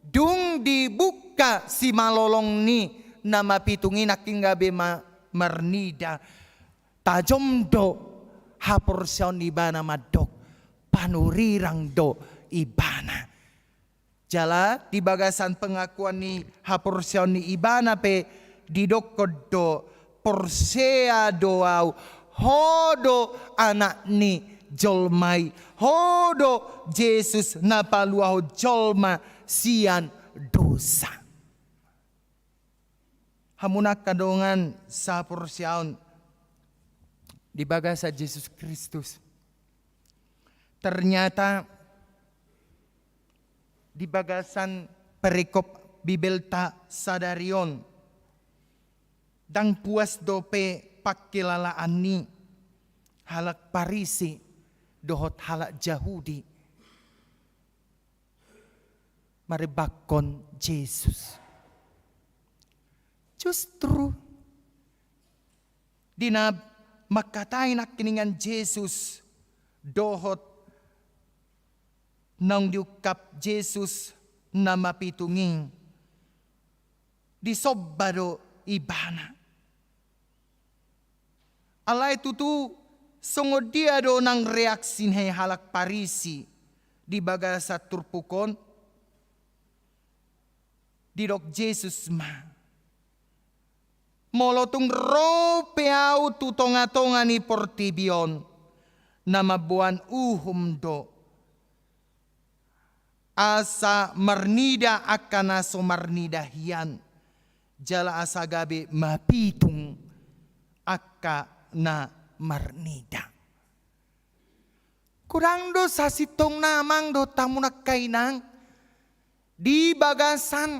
dung dibungka simalolong ni na mapitung i nangkin gabe ma-, marnida. Tajom do haporseaon ni ibana mandok panurirang do ibana. Jala di bagasan pengakuan ni haporseaon ni ibana pe didokkon do, porsea do au, ho do Anak ni jolma i, ho do Jesus na paluahon jolma sian dosa. Hamu nangkin dongan sahaporseaon di bagasan Jesus Kristus. Ternyata di bagasan perikop Bibelta sadari on, ndang puas dope pangkilalaan ni halak Parisi dohot halak Jahudi marimbangkon Jesus. Justru di na mangkatai nangkiningan Jesus dohot naung diungkap Jesus na mapitung i, disomba do ibana. Alai tutu songon dia do nang reaksi ni halak Parisi di bagasan turpuk on? Didok Jesus ma, molo tung ro pe au tu tongatonga ni portibi on, na mamboan uhum do, asa marnida angka na so marnida hian, jala asa gabe mapitung angka na marnida. Godang do sasintongna amang dohot hamu nangkainang di bagasan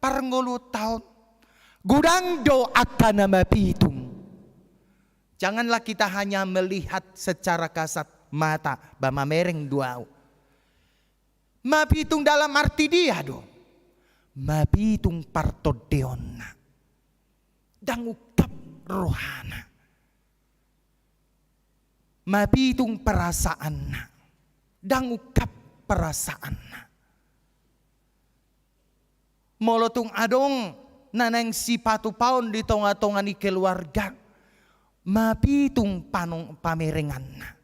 parngoluonta on. Godang do angka na mapitung. Janganlah kita hanya melihat secara kasat mata, ba mamereng do au. Mapitung dalam arti dia do? Mapitung partondionna. Ndang ungkap rohana. Mapitung perasaanna. Ndang ungkap perasaanna. Molo tung adong na naeng sipatupaon di tongatonga ni keluarga, mapitung panong-, pamerenganna.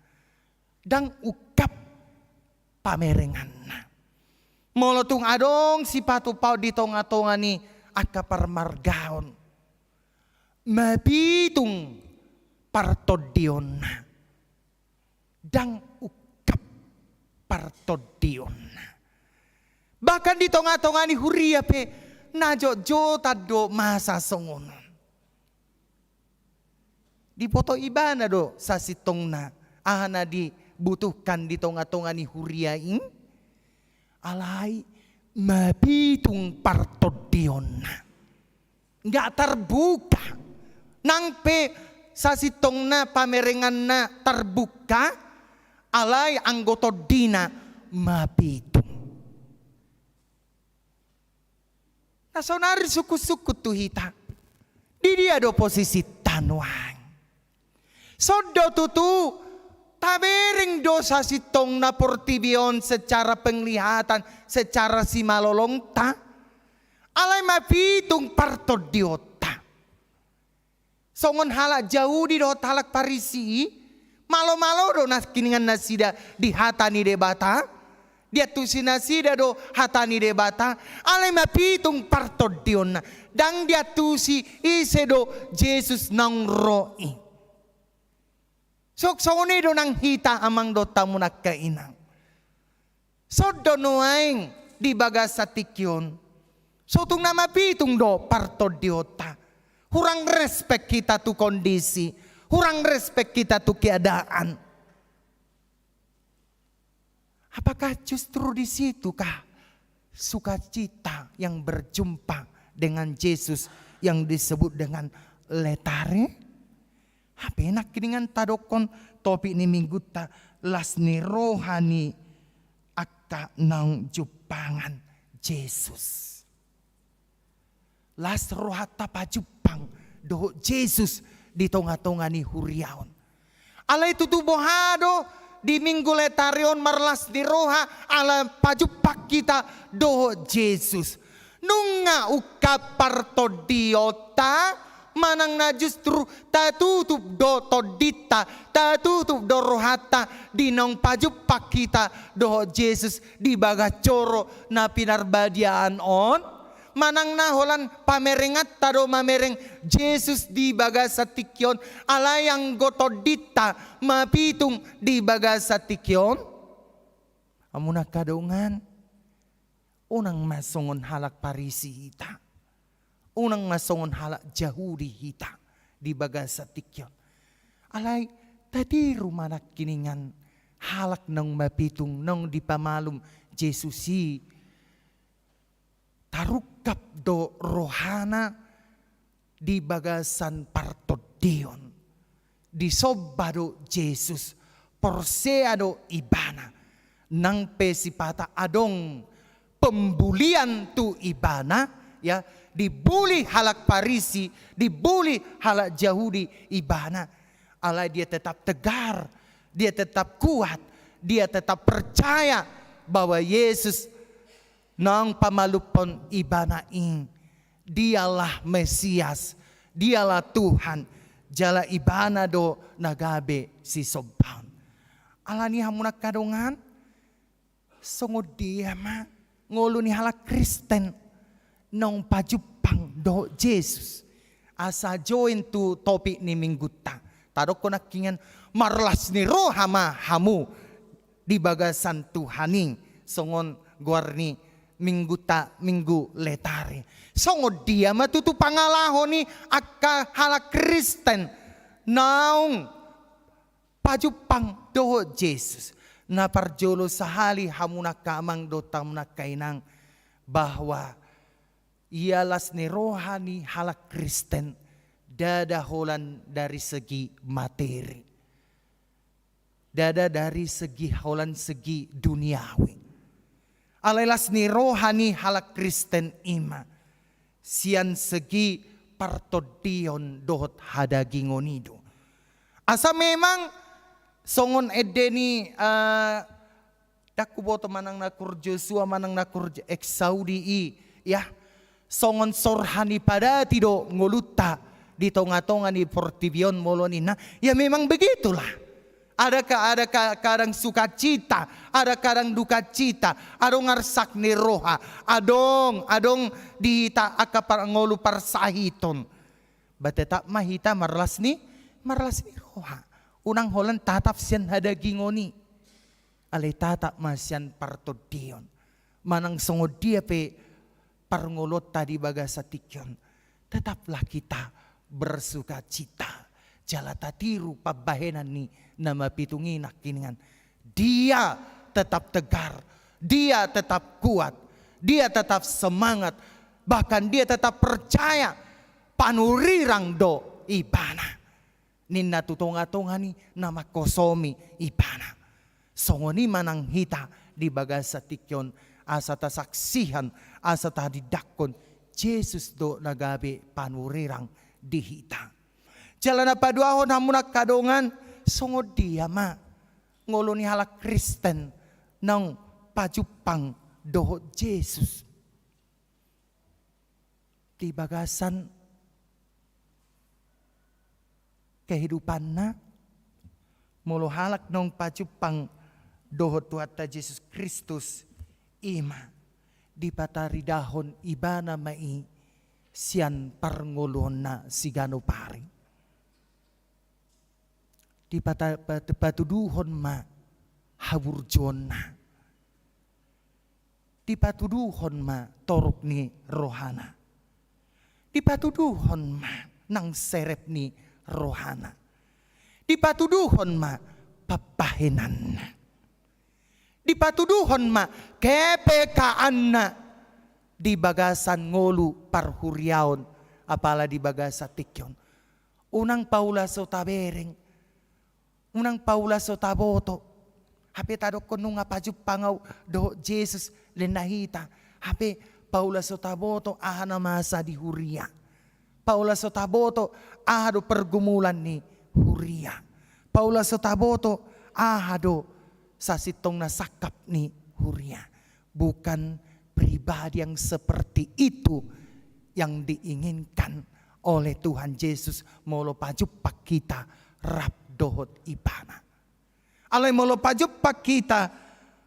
Ndang ungkap pamerenganna. Molo tung adong sipatupaon di tongatonga ni angka parmargaon, mapitung partondionna. Ndang ungkap partondionna. Bahkan di tonga-tonga ni huria pe na jotjotan do masa songon on. Diboto ibana do sasintongna aha na dibutuhkan di tonga-tonga ni huria i, alai mapitung partondionna. Nggak tarbuka. Nang pe sasintongna pamerenganna tarbuka, alai anggo tondina mapitung. Na sonari sungkun-sungkun tu hita. Di dia do posisinta nuaeng? Songon do tutu, tabereng do sasintongna portibi on secara penglihatan, secara simalolongta. Alai mapitung partondionta. Songon halak Jahudi dohot halak Parisi i, malo-malo do nangkiningan nasida di hata ni Debata, diantusi nasida do hata ni Debata, alai mapitung partondionna, ndang diantusi ise do Jesus naung ro i. Songon i do nang hita amang dohot hamu angka inang. Songon do nuaeng di bagasan tingki on. Sotung na mapitung do partondionta. Hurang respek hita tu kondisi, hurang respek hita tu keadaan. Apakah justru di situkah sukacita yang berjumpa dengan Jesus yang disebut dengan letare? Hape nangkiningan tadokkon topik ni minggunta, las ni roha ni angka naung jumpangan Jesus. Las rohanta pajumpang dohot Jesus di tonga-tonga ni huria on. Alai tutu boha do di Minggu Letare on marlas ni roha ala pajumpang hita dohot Jesus? Nunga ungkap partondionta manang na justru tatutup do tondinta, tatutup do rohanta di naung pajumpang hita dohot Jesus di bagas joro na pinarbadiaan on? Manang na holan pamerenganta do mamereng Jesus di bagasan tingki on, alai anggo tondinta mapitung di bagasan tingki on? Hamu angka dongan, unang ma songon halak Parisi hita, unang ma songon halak Jahudi hita di bagasan tingki on. Alai tatiru ma nangkiningan halak naung mapitung, naung dipamalum Jesus i. Tarungkap do rohana di bagasan partondion. Disomba do Jesus, porsea do ibana. Nang pe sipata adong pembulian tu ibana, ya, dibuli halak Parisi, dibuli halak Jahudi ibana. Alai dia tetap tegar, dia tetap kuat, dia tetap percaya bahwa Yesus naung pamalumhon ibana i, Dialah Mesias, Dialah Tuhan, jala ibana do na gabe sisombaon. Alani i hamu angka dongan, songon dia ma ngolu ni halak Kristen naung pajumpang dohot Jesus? Asa join tu topik ni minggunta. Tadokkon nangkiningan, marlas ni roha ma hamu di bagasan Tuhan i, songon goar ni minggunta Minggu Letare. Songon dia ma tutu pangalaho ni angka halak Kristen naung pajumpang dohot Jesus? Na parjolo sahali hamu angka amang dohot hamu angka inang, bahwa ia las ni roha ni halak Kristen ndada holan dari segi materi. Ndada dari segi holan segi duniawi. Alai las ni roha ni halak Kristen i ma sian segi partondion dohot hadagingon i do. Asa memang songon ende ni, eh, ndang huboto manang na kur Josua manang na kur Eksaudi i, ya. Songon sorha ni padati do ngolunta di tonga-tonga ni portibi on molo ninna. Ya, memang begitulah. Ada ka-, ada ka-, kadang sukacita, ada kadang dukacita, adong arsak ni roha, adong, adong di hita angka par-, ngolu parsahiton. Ba tetap ma hita marlas ni, marlas ni roha. Unang holan tatap sian hadagingon i. Alai tatap ma sian partondion. Manang songon dia pe parngoluonta di bagasan tingki on, tetaplah kita bersukacita. Jala tatiru pambahenan ni na mapitung i nangkiningan. Dia tetap tegar, dia tetap kuat, dia tetap semangat, bahkan dia tetap percaya panurirang do ibana. Ninna tu tonga-tonga ni na manghosomi ibana. Songon i ma nang hita di bagasan tingki on, asa tasaksihan, asa tadindanghon, Jesus do na gabe panurirang di hita. Jala na paduahon hamu angka dongan, songon dia ma ngolu ni halak Kristen naung pajumpang dohot Jesus. Di bagasan kehidupanna, molo halak naung pajumpang dohot Tuhanta Jesus Kristus, i ma dipataridahon ibana ma i sian parngoluonna siganup ari. Dipata-, pat-, patuduhon ma haburjuonna. Dipatuduhon ma toruk ni rohana. Dipatuduhon ma nang serep ni rohana. Dipatuduhon ma pambahenanna. Dipatuduhon ma kepekaanna di bagasan ngolu parhuriaon, apala di bagasan tingki on. Unang paula so tabereng, unang paula so taboto. Hape tadokkon nunga pajumpang au dohot Jesus, lenna hita. Hape paula so taboto aha na masa di huria. Paula so taboto aha do pergumulan ni huria. Paula so taboto aha do sasintongna sangkap ni huria. Bukan pribadi yang seperti itu yang diinginkan oleh Tuhan Jesus molo pajumpang hita rap dohot ibana. Alai molo pajumpang hita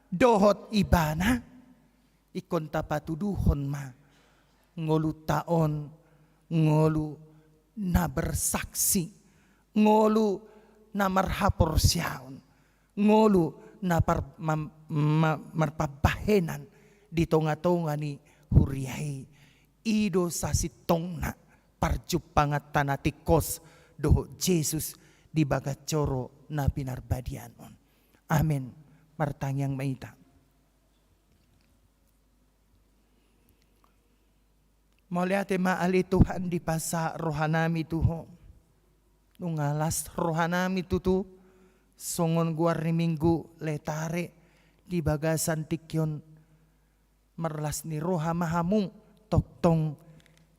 dohot ibana, ingkon tapatuduhon ma ngolunta on ngolu na bersaksi, ngolu na marhaporseaon, ngolu na par-, mam-, ma-, marpambahenan di tonga-tonga ni huria i. I do sasintongna parjumpanganta na tingkos dohot Jesus di bagas joro na pinarbadiaan on. Amen. Martangiang ma hita. Mauliate ma ale Tuhan dipasahat rohanami tu Ho. Nunga las rohanami tutu, songon goar ni Minggu Letare di bagasan tingki on. Marlas ni roha ma hamu tongtong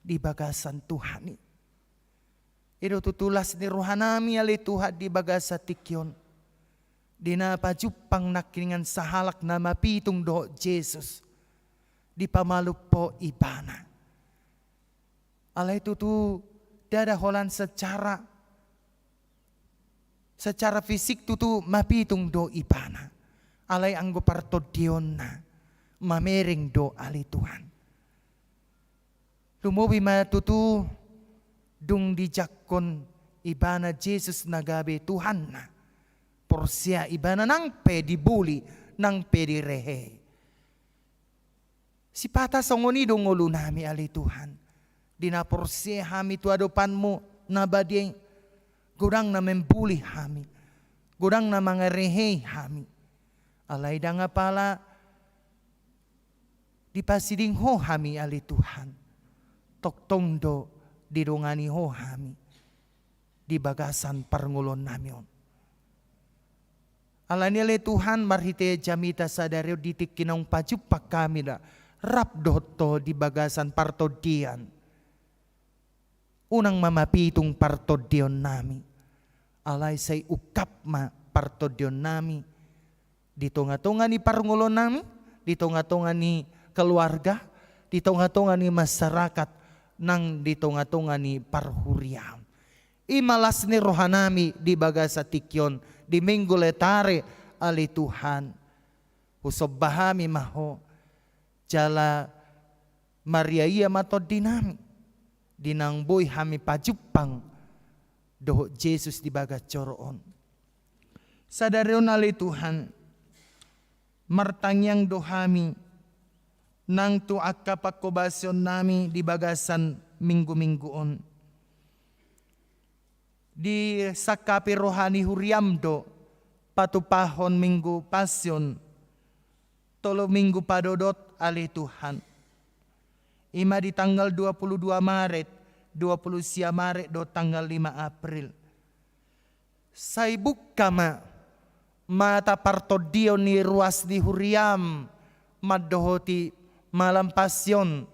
di bagasan Tuhan i. I do tutu las ni rohanami ale Tuhan di bagasan tingki on. Di na pajumpang nangkiningan sahalak na mapitung dohot Jesus, dipamalum Ho ibana. Alai tutu ndada holan secara, secara fisik tutu mapitung do ibana. Alai anggo partondionna mamereng do ale Tuhan. Lumobi ma tutu dung dijangkon ibana Jesus na gabe Tuhanna. Porsea ibana nang pe dibuli, nang pe direhei. Sipata songon i do ngolunami ale Tuhan. Di na porsea hami tu adopanmu na badia i, godang na membuli hami, godang na mangarehei hami. Alai ndang apala dipasiding Ho hami ale Tuhan. Tongtong do didongani Ho hami di bagasan parngoluonnami on. Alani ale Tuhan, marhite jamita sadari on di tingki naung pajumpang hami da rap dohot Ho di bagasan partondian. Unang ma mapitung partondionnami. Alai sai ungkap ma partondionnami di tonga-tonga ni parngoluonnami, di tonga-tonga ni keluarga, di tonga-tonga ni masyarakat, nang di tonga-tonga ni parhuriaon. I ma las ni rohanami di bagasan tingki on, di Minggu Letare ale Tuhan. Husomba hami ma Ho, jala mariaia ma tondinami, di naung boi hami pajumpang dohot Jesus di bagas joro on. Sadari on ale Tuhan, Martangiang do hami nang tu angka panghobasion nami di bagasan minggu-minggu on. Disangkapi roha ni huriam do patupahon Minggu Passion, tolu minggu padodot, ale Tuhan. I ma di tanggal dua puluh dua Maret, dua puluh sia Maret dohot tanggal lima April. Sai buka ma mata partondion ni ruas ni huriam mandohoti malam Passion,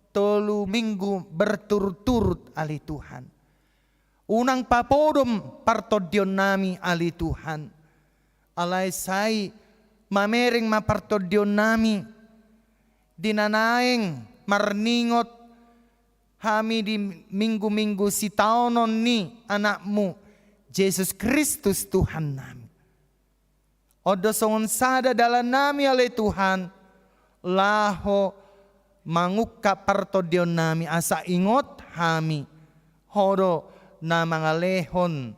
tolu minggu berturut-turut, ale Tuhan. Unang papodom partondion nami, ale Tuhan. Alai sai mamereng ma partondion nami di na naeng marningot hami di minggu-minggu sitaonon ni Anakmu, Jesus Kristus, Tuhan nami. On do songon sada dalan nami, ale Tuhan, laho mangungkap partondion nami, asa ingot hami, Ho do na mangalehon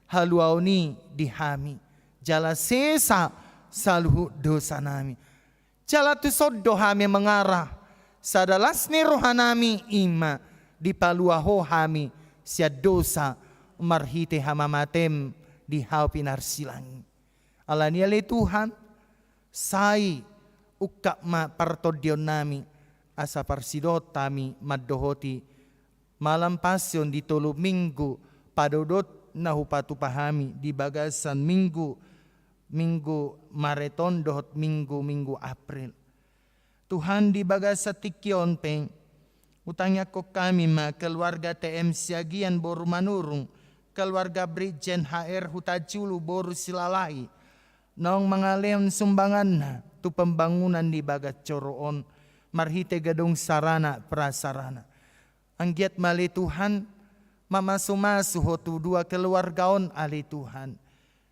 haluaon i di hami, jala sesa saluhut dosa nami. Jala tuson do hami mangarah, sada las ni roha nami i ma dipalua Ho hami sian dosa marhite hamamatem di Hau pinarsilang i. Alani i, ale Tuhan, sai ungkap ma partondion nami, asa parsidohot hami mandohoti malam Passion di tolu minggu padodot na hupatupa hami di bagasan minggu, minggu Maret on dohot minggu-minggu April. Tuhan, di bagasan tingki on pe, hutangiangkon hami ma keluarga T M Siagian boru Manurung, keluarga Brigjen H R Hutajulu boru Silalahi, naung mangalehon sumbanganna tu pembangunan di bagas joro on, marhite gedung sarana prasarana. Anggiat ma, ale Tuhan, mamasu-masu Ho tu dua keluarga on, ale Tuhan.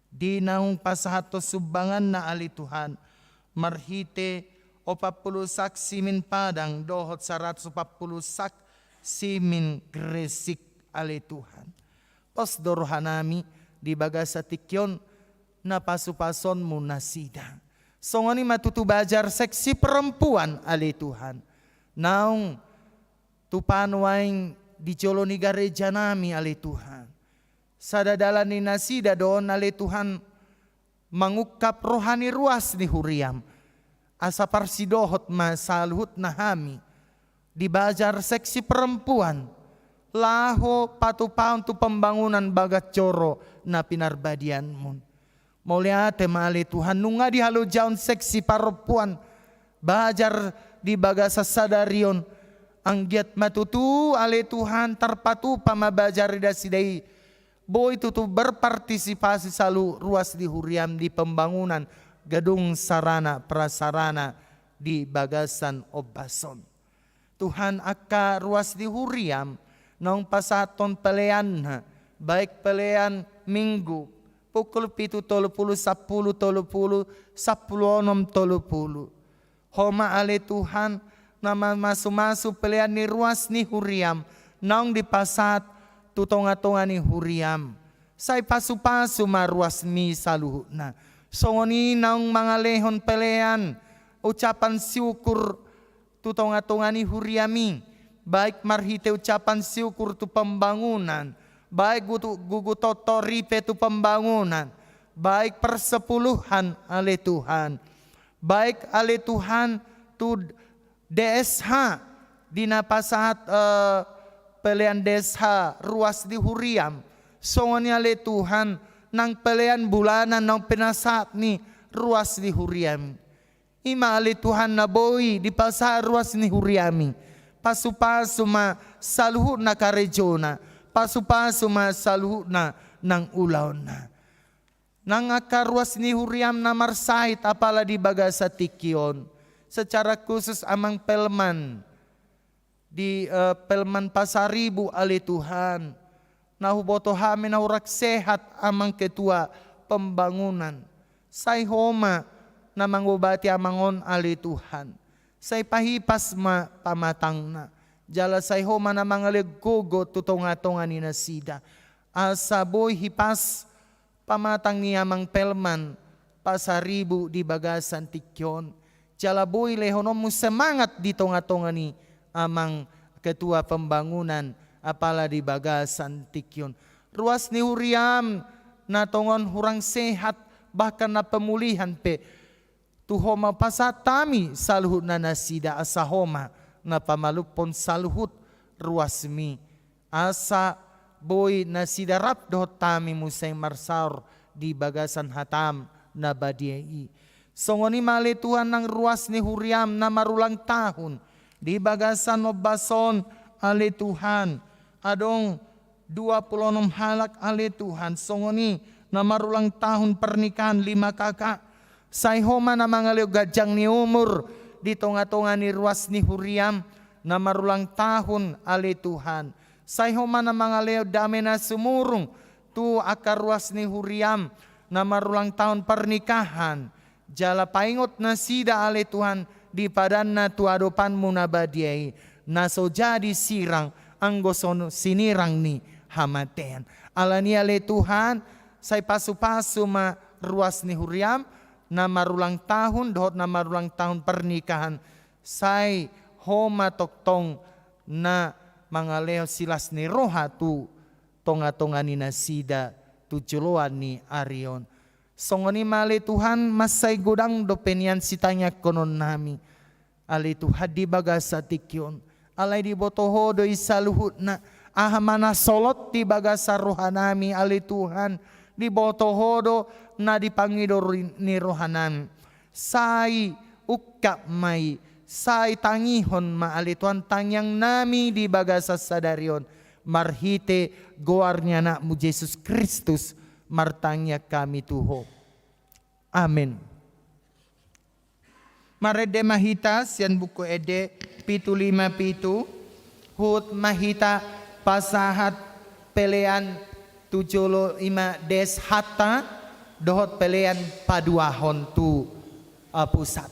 Di naung pasahathon sumbanganna, ale Tuhan, marhite opat pulu sak simin Padang dohot saratus opat pulu sak simin Gresik, ale Tuhan. Pos do roha nami di bagasan tingki on na pasu-pasonmu nasida. Songon i ma tutu Bazar Seksi Perempuan, ale Tuhan. Naung tupa nuaeng di jolo ni gareja nami, ale Tuhan. Sada dalan ni nasida do on, ale Tuhan, mangungkap roha ni ruas ni huriam. Asa parsidohot ma saluhutna hami di Bazar Seksi Perempuan, laho patupahon tu pembangunan bagas joro na pinarbadianmu. Mauliate ma, ale Tuhan, nunga dihalojaon Seksi Perempuan Bazar di bagasan sadari on. Anggiat ma tutu, ale Tuhan, tarpatupa ma bazar ni nasida i, boi tutu berpartisipasi saluhut ruas ni huriam di pembangunan gedung sarana prasarana di bagasan ombas on. Tuhan, angka ruas ni huriam naung pasahathon peleanna, baik pelean Minggu pukul pitu tolu pulu, sampulu tolu pulu, sampulu onom tolu pulu. Ho ma, ale Tuhan, na mamasu-masu pelean ni ruas ni huriam naung dipasahat tu tonga-tonga ni huriam. Sai pasu-pasu ma ruasmi saluhutna. Songon i naung mangalehon pelean ucapan syukur tu tonga-tonga ni huriami, baik marhite ucapan syukur tu pembangunan, baik gutu-, gugutoto ripe tu pembangunan, baik persepuluhan, ale Tuhan, baik, ale Tuhan, tu D S H, di na pasahat, eh, pelean D S H ruas di huriam. Songon i, ale Tuhan, nang pelean bulanan naung pinasahat ni ruas di huriami. I ma, ale Tuhan, na boi dipasahat ruas ni huriami. Pasu-pasu ma saluhutna karejona, pasu-pasu ma saluhutna nang ulaonna. Nang angka ruas ni huriam na marsahit apala di bagasan tingki on, secara khusus Amang Pelman di, eh, Pelman Pasaribu, ale Tuhan, na huboto hami na hurang sehat Amang Ketua Pembangunan. Sai Ho ma na mangobati Amang on, ale Tuhan. Sai pahipas ma pamatangna, jala sai Ho ma na mangalehon gogo tu tonga-tonga ni nasida, asa boi hipas pamatang ni Amang Pelman Pasaribu di bagasan tingki on. Jala boi lehononmu semangat di tonga-tonga ni amang ketua pembangunan, apala di bagasan tingki on. Ruas ni huriam na tongon hurang sehat, bahkan na pemulihan pe, tu ho ma pasahat hami saluhutna nasida asa ho ma na pamalumhon saluhut ruasmi. Asa boi nasida rap dohot hami muse marsaor di bagasan hatam na badia i. Songon i ma ale Tuhan nang ruas ni huriam na marulang tahun di bagasan ombas on ale Tuhan. Adong dua pulu onom halak ale Tuhan, songon i na marulang tahun pernikahan lima K K. Sai ho ma na mangalehon ganjang ni umur di tonga-tonga ni ruas ni huriam na marulang tahun ale Tuhan. Sai ho ma na mangalehon dame na sumurung tu angka ruas ni huriam na marulang tahun pernikahan. Jala paingot nasida ale Tuhan di padanna tu adopanmu na badia i, na so jadi sirang anggo so sinirang ni hamatean. Alani i ale Tuhan, sai pasu-pasu ma ruas ni huriam na marulang tahun dohot na marulang tahun pernikahan, sai ho ma tongtong na mangalehon silas ni roha tu tonga-tonga ni nasida tu joloan ni ari on. Songon i ma ale Tuhan, mansai godang dope nian sitangiangkononnami ale Tuhan di bagasan tingki on. Alai diboto ho do i saluhutna, aha ma na solot di bagasan rohanami ale Tuhan, diboto ho do na di pangido ni rohanami. Sai ungkap ma i, sai tangihon ma ale Tuhan tangiangnami di bagasan sadari on. Marhite goar ni Anakmu Jesus Kristus martangiang hami tu ho. Amen. Marende ma hita sian Buku Ende pitu lima pitu. Huhut ma hita pasahat pelean tu jolo, i ma Des Hatta, dohot pelean paduahon tu, eh, pusat.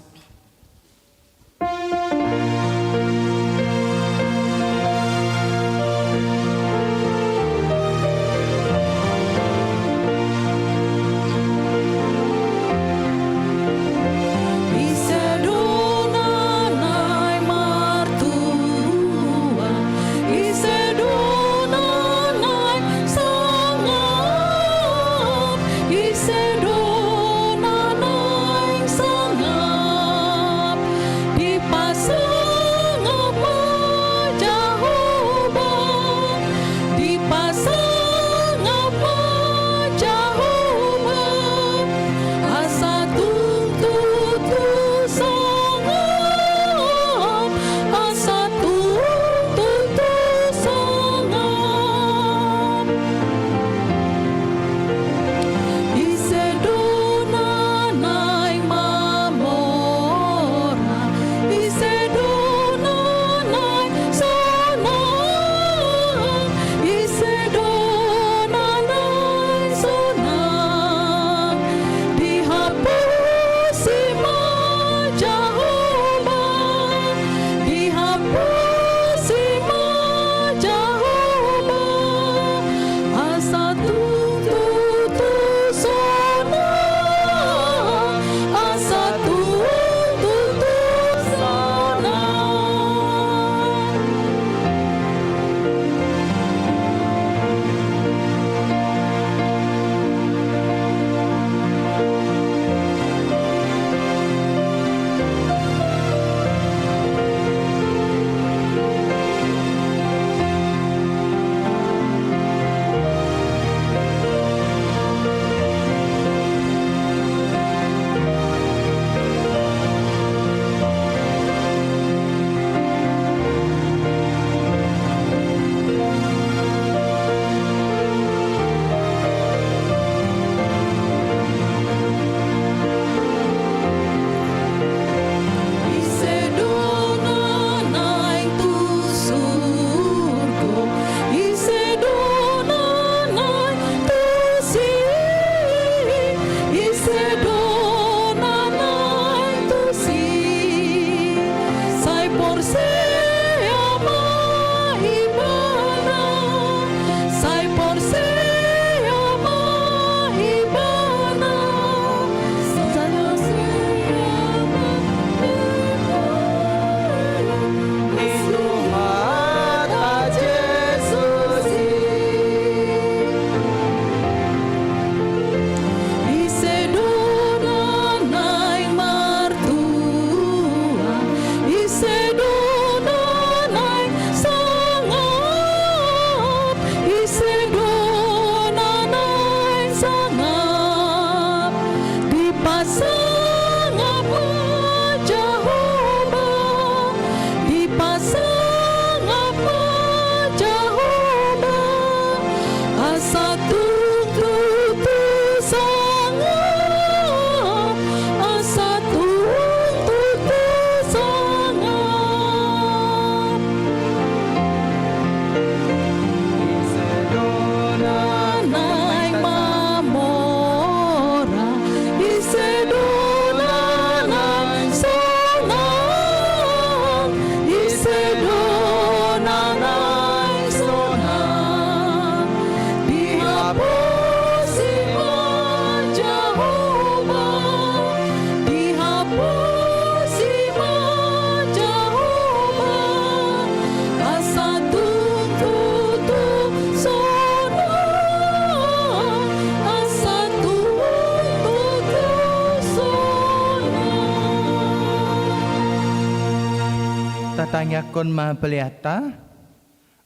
Iangkon ma peleanta.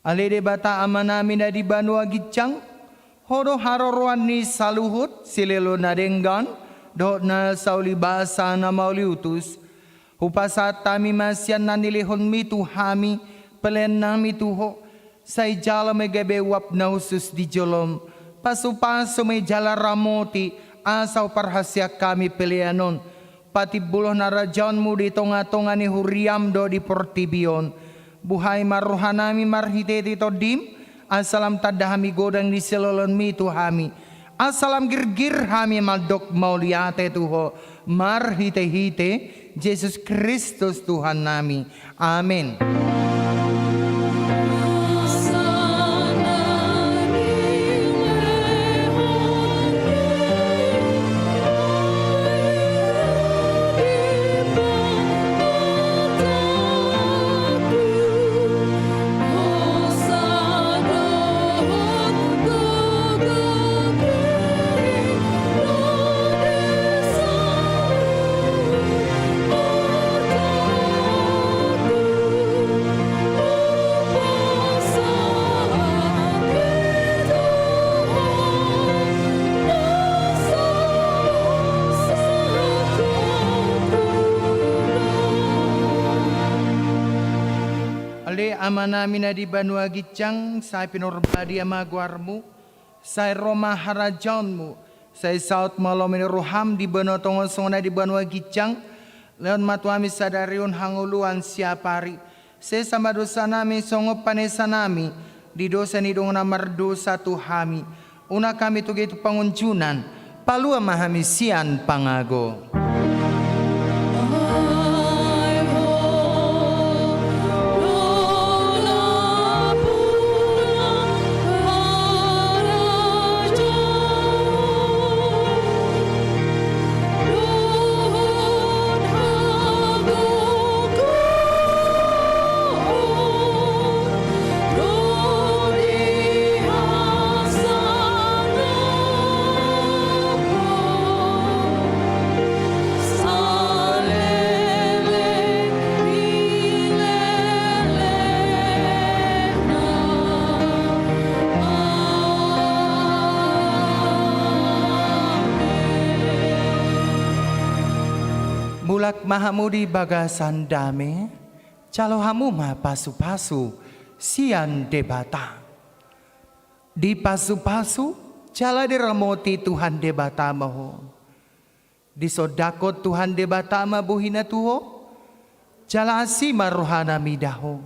Ale Debata Amanami na di banua ginjang, Ho do haroroan ni saluhut silehon na denggan dohot na saulibasa na mauliutus. Hupasahat hami ma sian na nilehonMi tu hami peleannami tu Ho, sai jalo ma i gabe uap na hushus di joloM. Pasupasu ma i jala ramoti, asa huparhaseang hami pelean on patimbulhon harajaonMu di tongatonga ni huriaM dohot di portibi on. Buhai ma rohanami marhitehite TondiM, asa lam tanda hami godang ni silehonMi tu hami, asa lam girgir hami mandok mauliate tu Ho, marhitehite Jesus Kristus Tuhannami. Amen. Ale Amanami na di banua ginjang, sai pinarbadia ma goarMu, sai ro ma harajaonMu, sai saut ma lomo ni rohaM di banua tonga on songon na di banua ginjang. Lehon ma tu hami sadari on hangoluan siapari. Sesa ma dosanami songon panesanami di dosa ni dongan na mardosa tu hami. Unang hami togihon tu pangunjunan, palua ma hami sian pangago. Mulak ma hamu di bagasan dame, jalo hamu ma pasupasu sian Debata. Dipasupasu jala diramoti Tuhan Debata ma ho. Disondangkon Tuhan Debata ma bohiNa tu ho, jala asi ma rohaNa mida ho.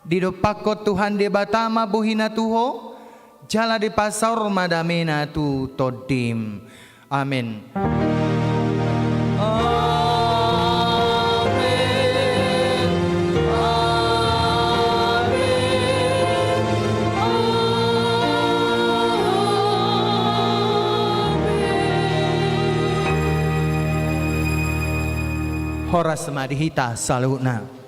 Didompakkon Tuhan Debata ma bohiNa tu ho, jala dipasaor ma dameNa tu tondim. Amen. Amen. Amen. Amen. Horas ma di hita saluhutna.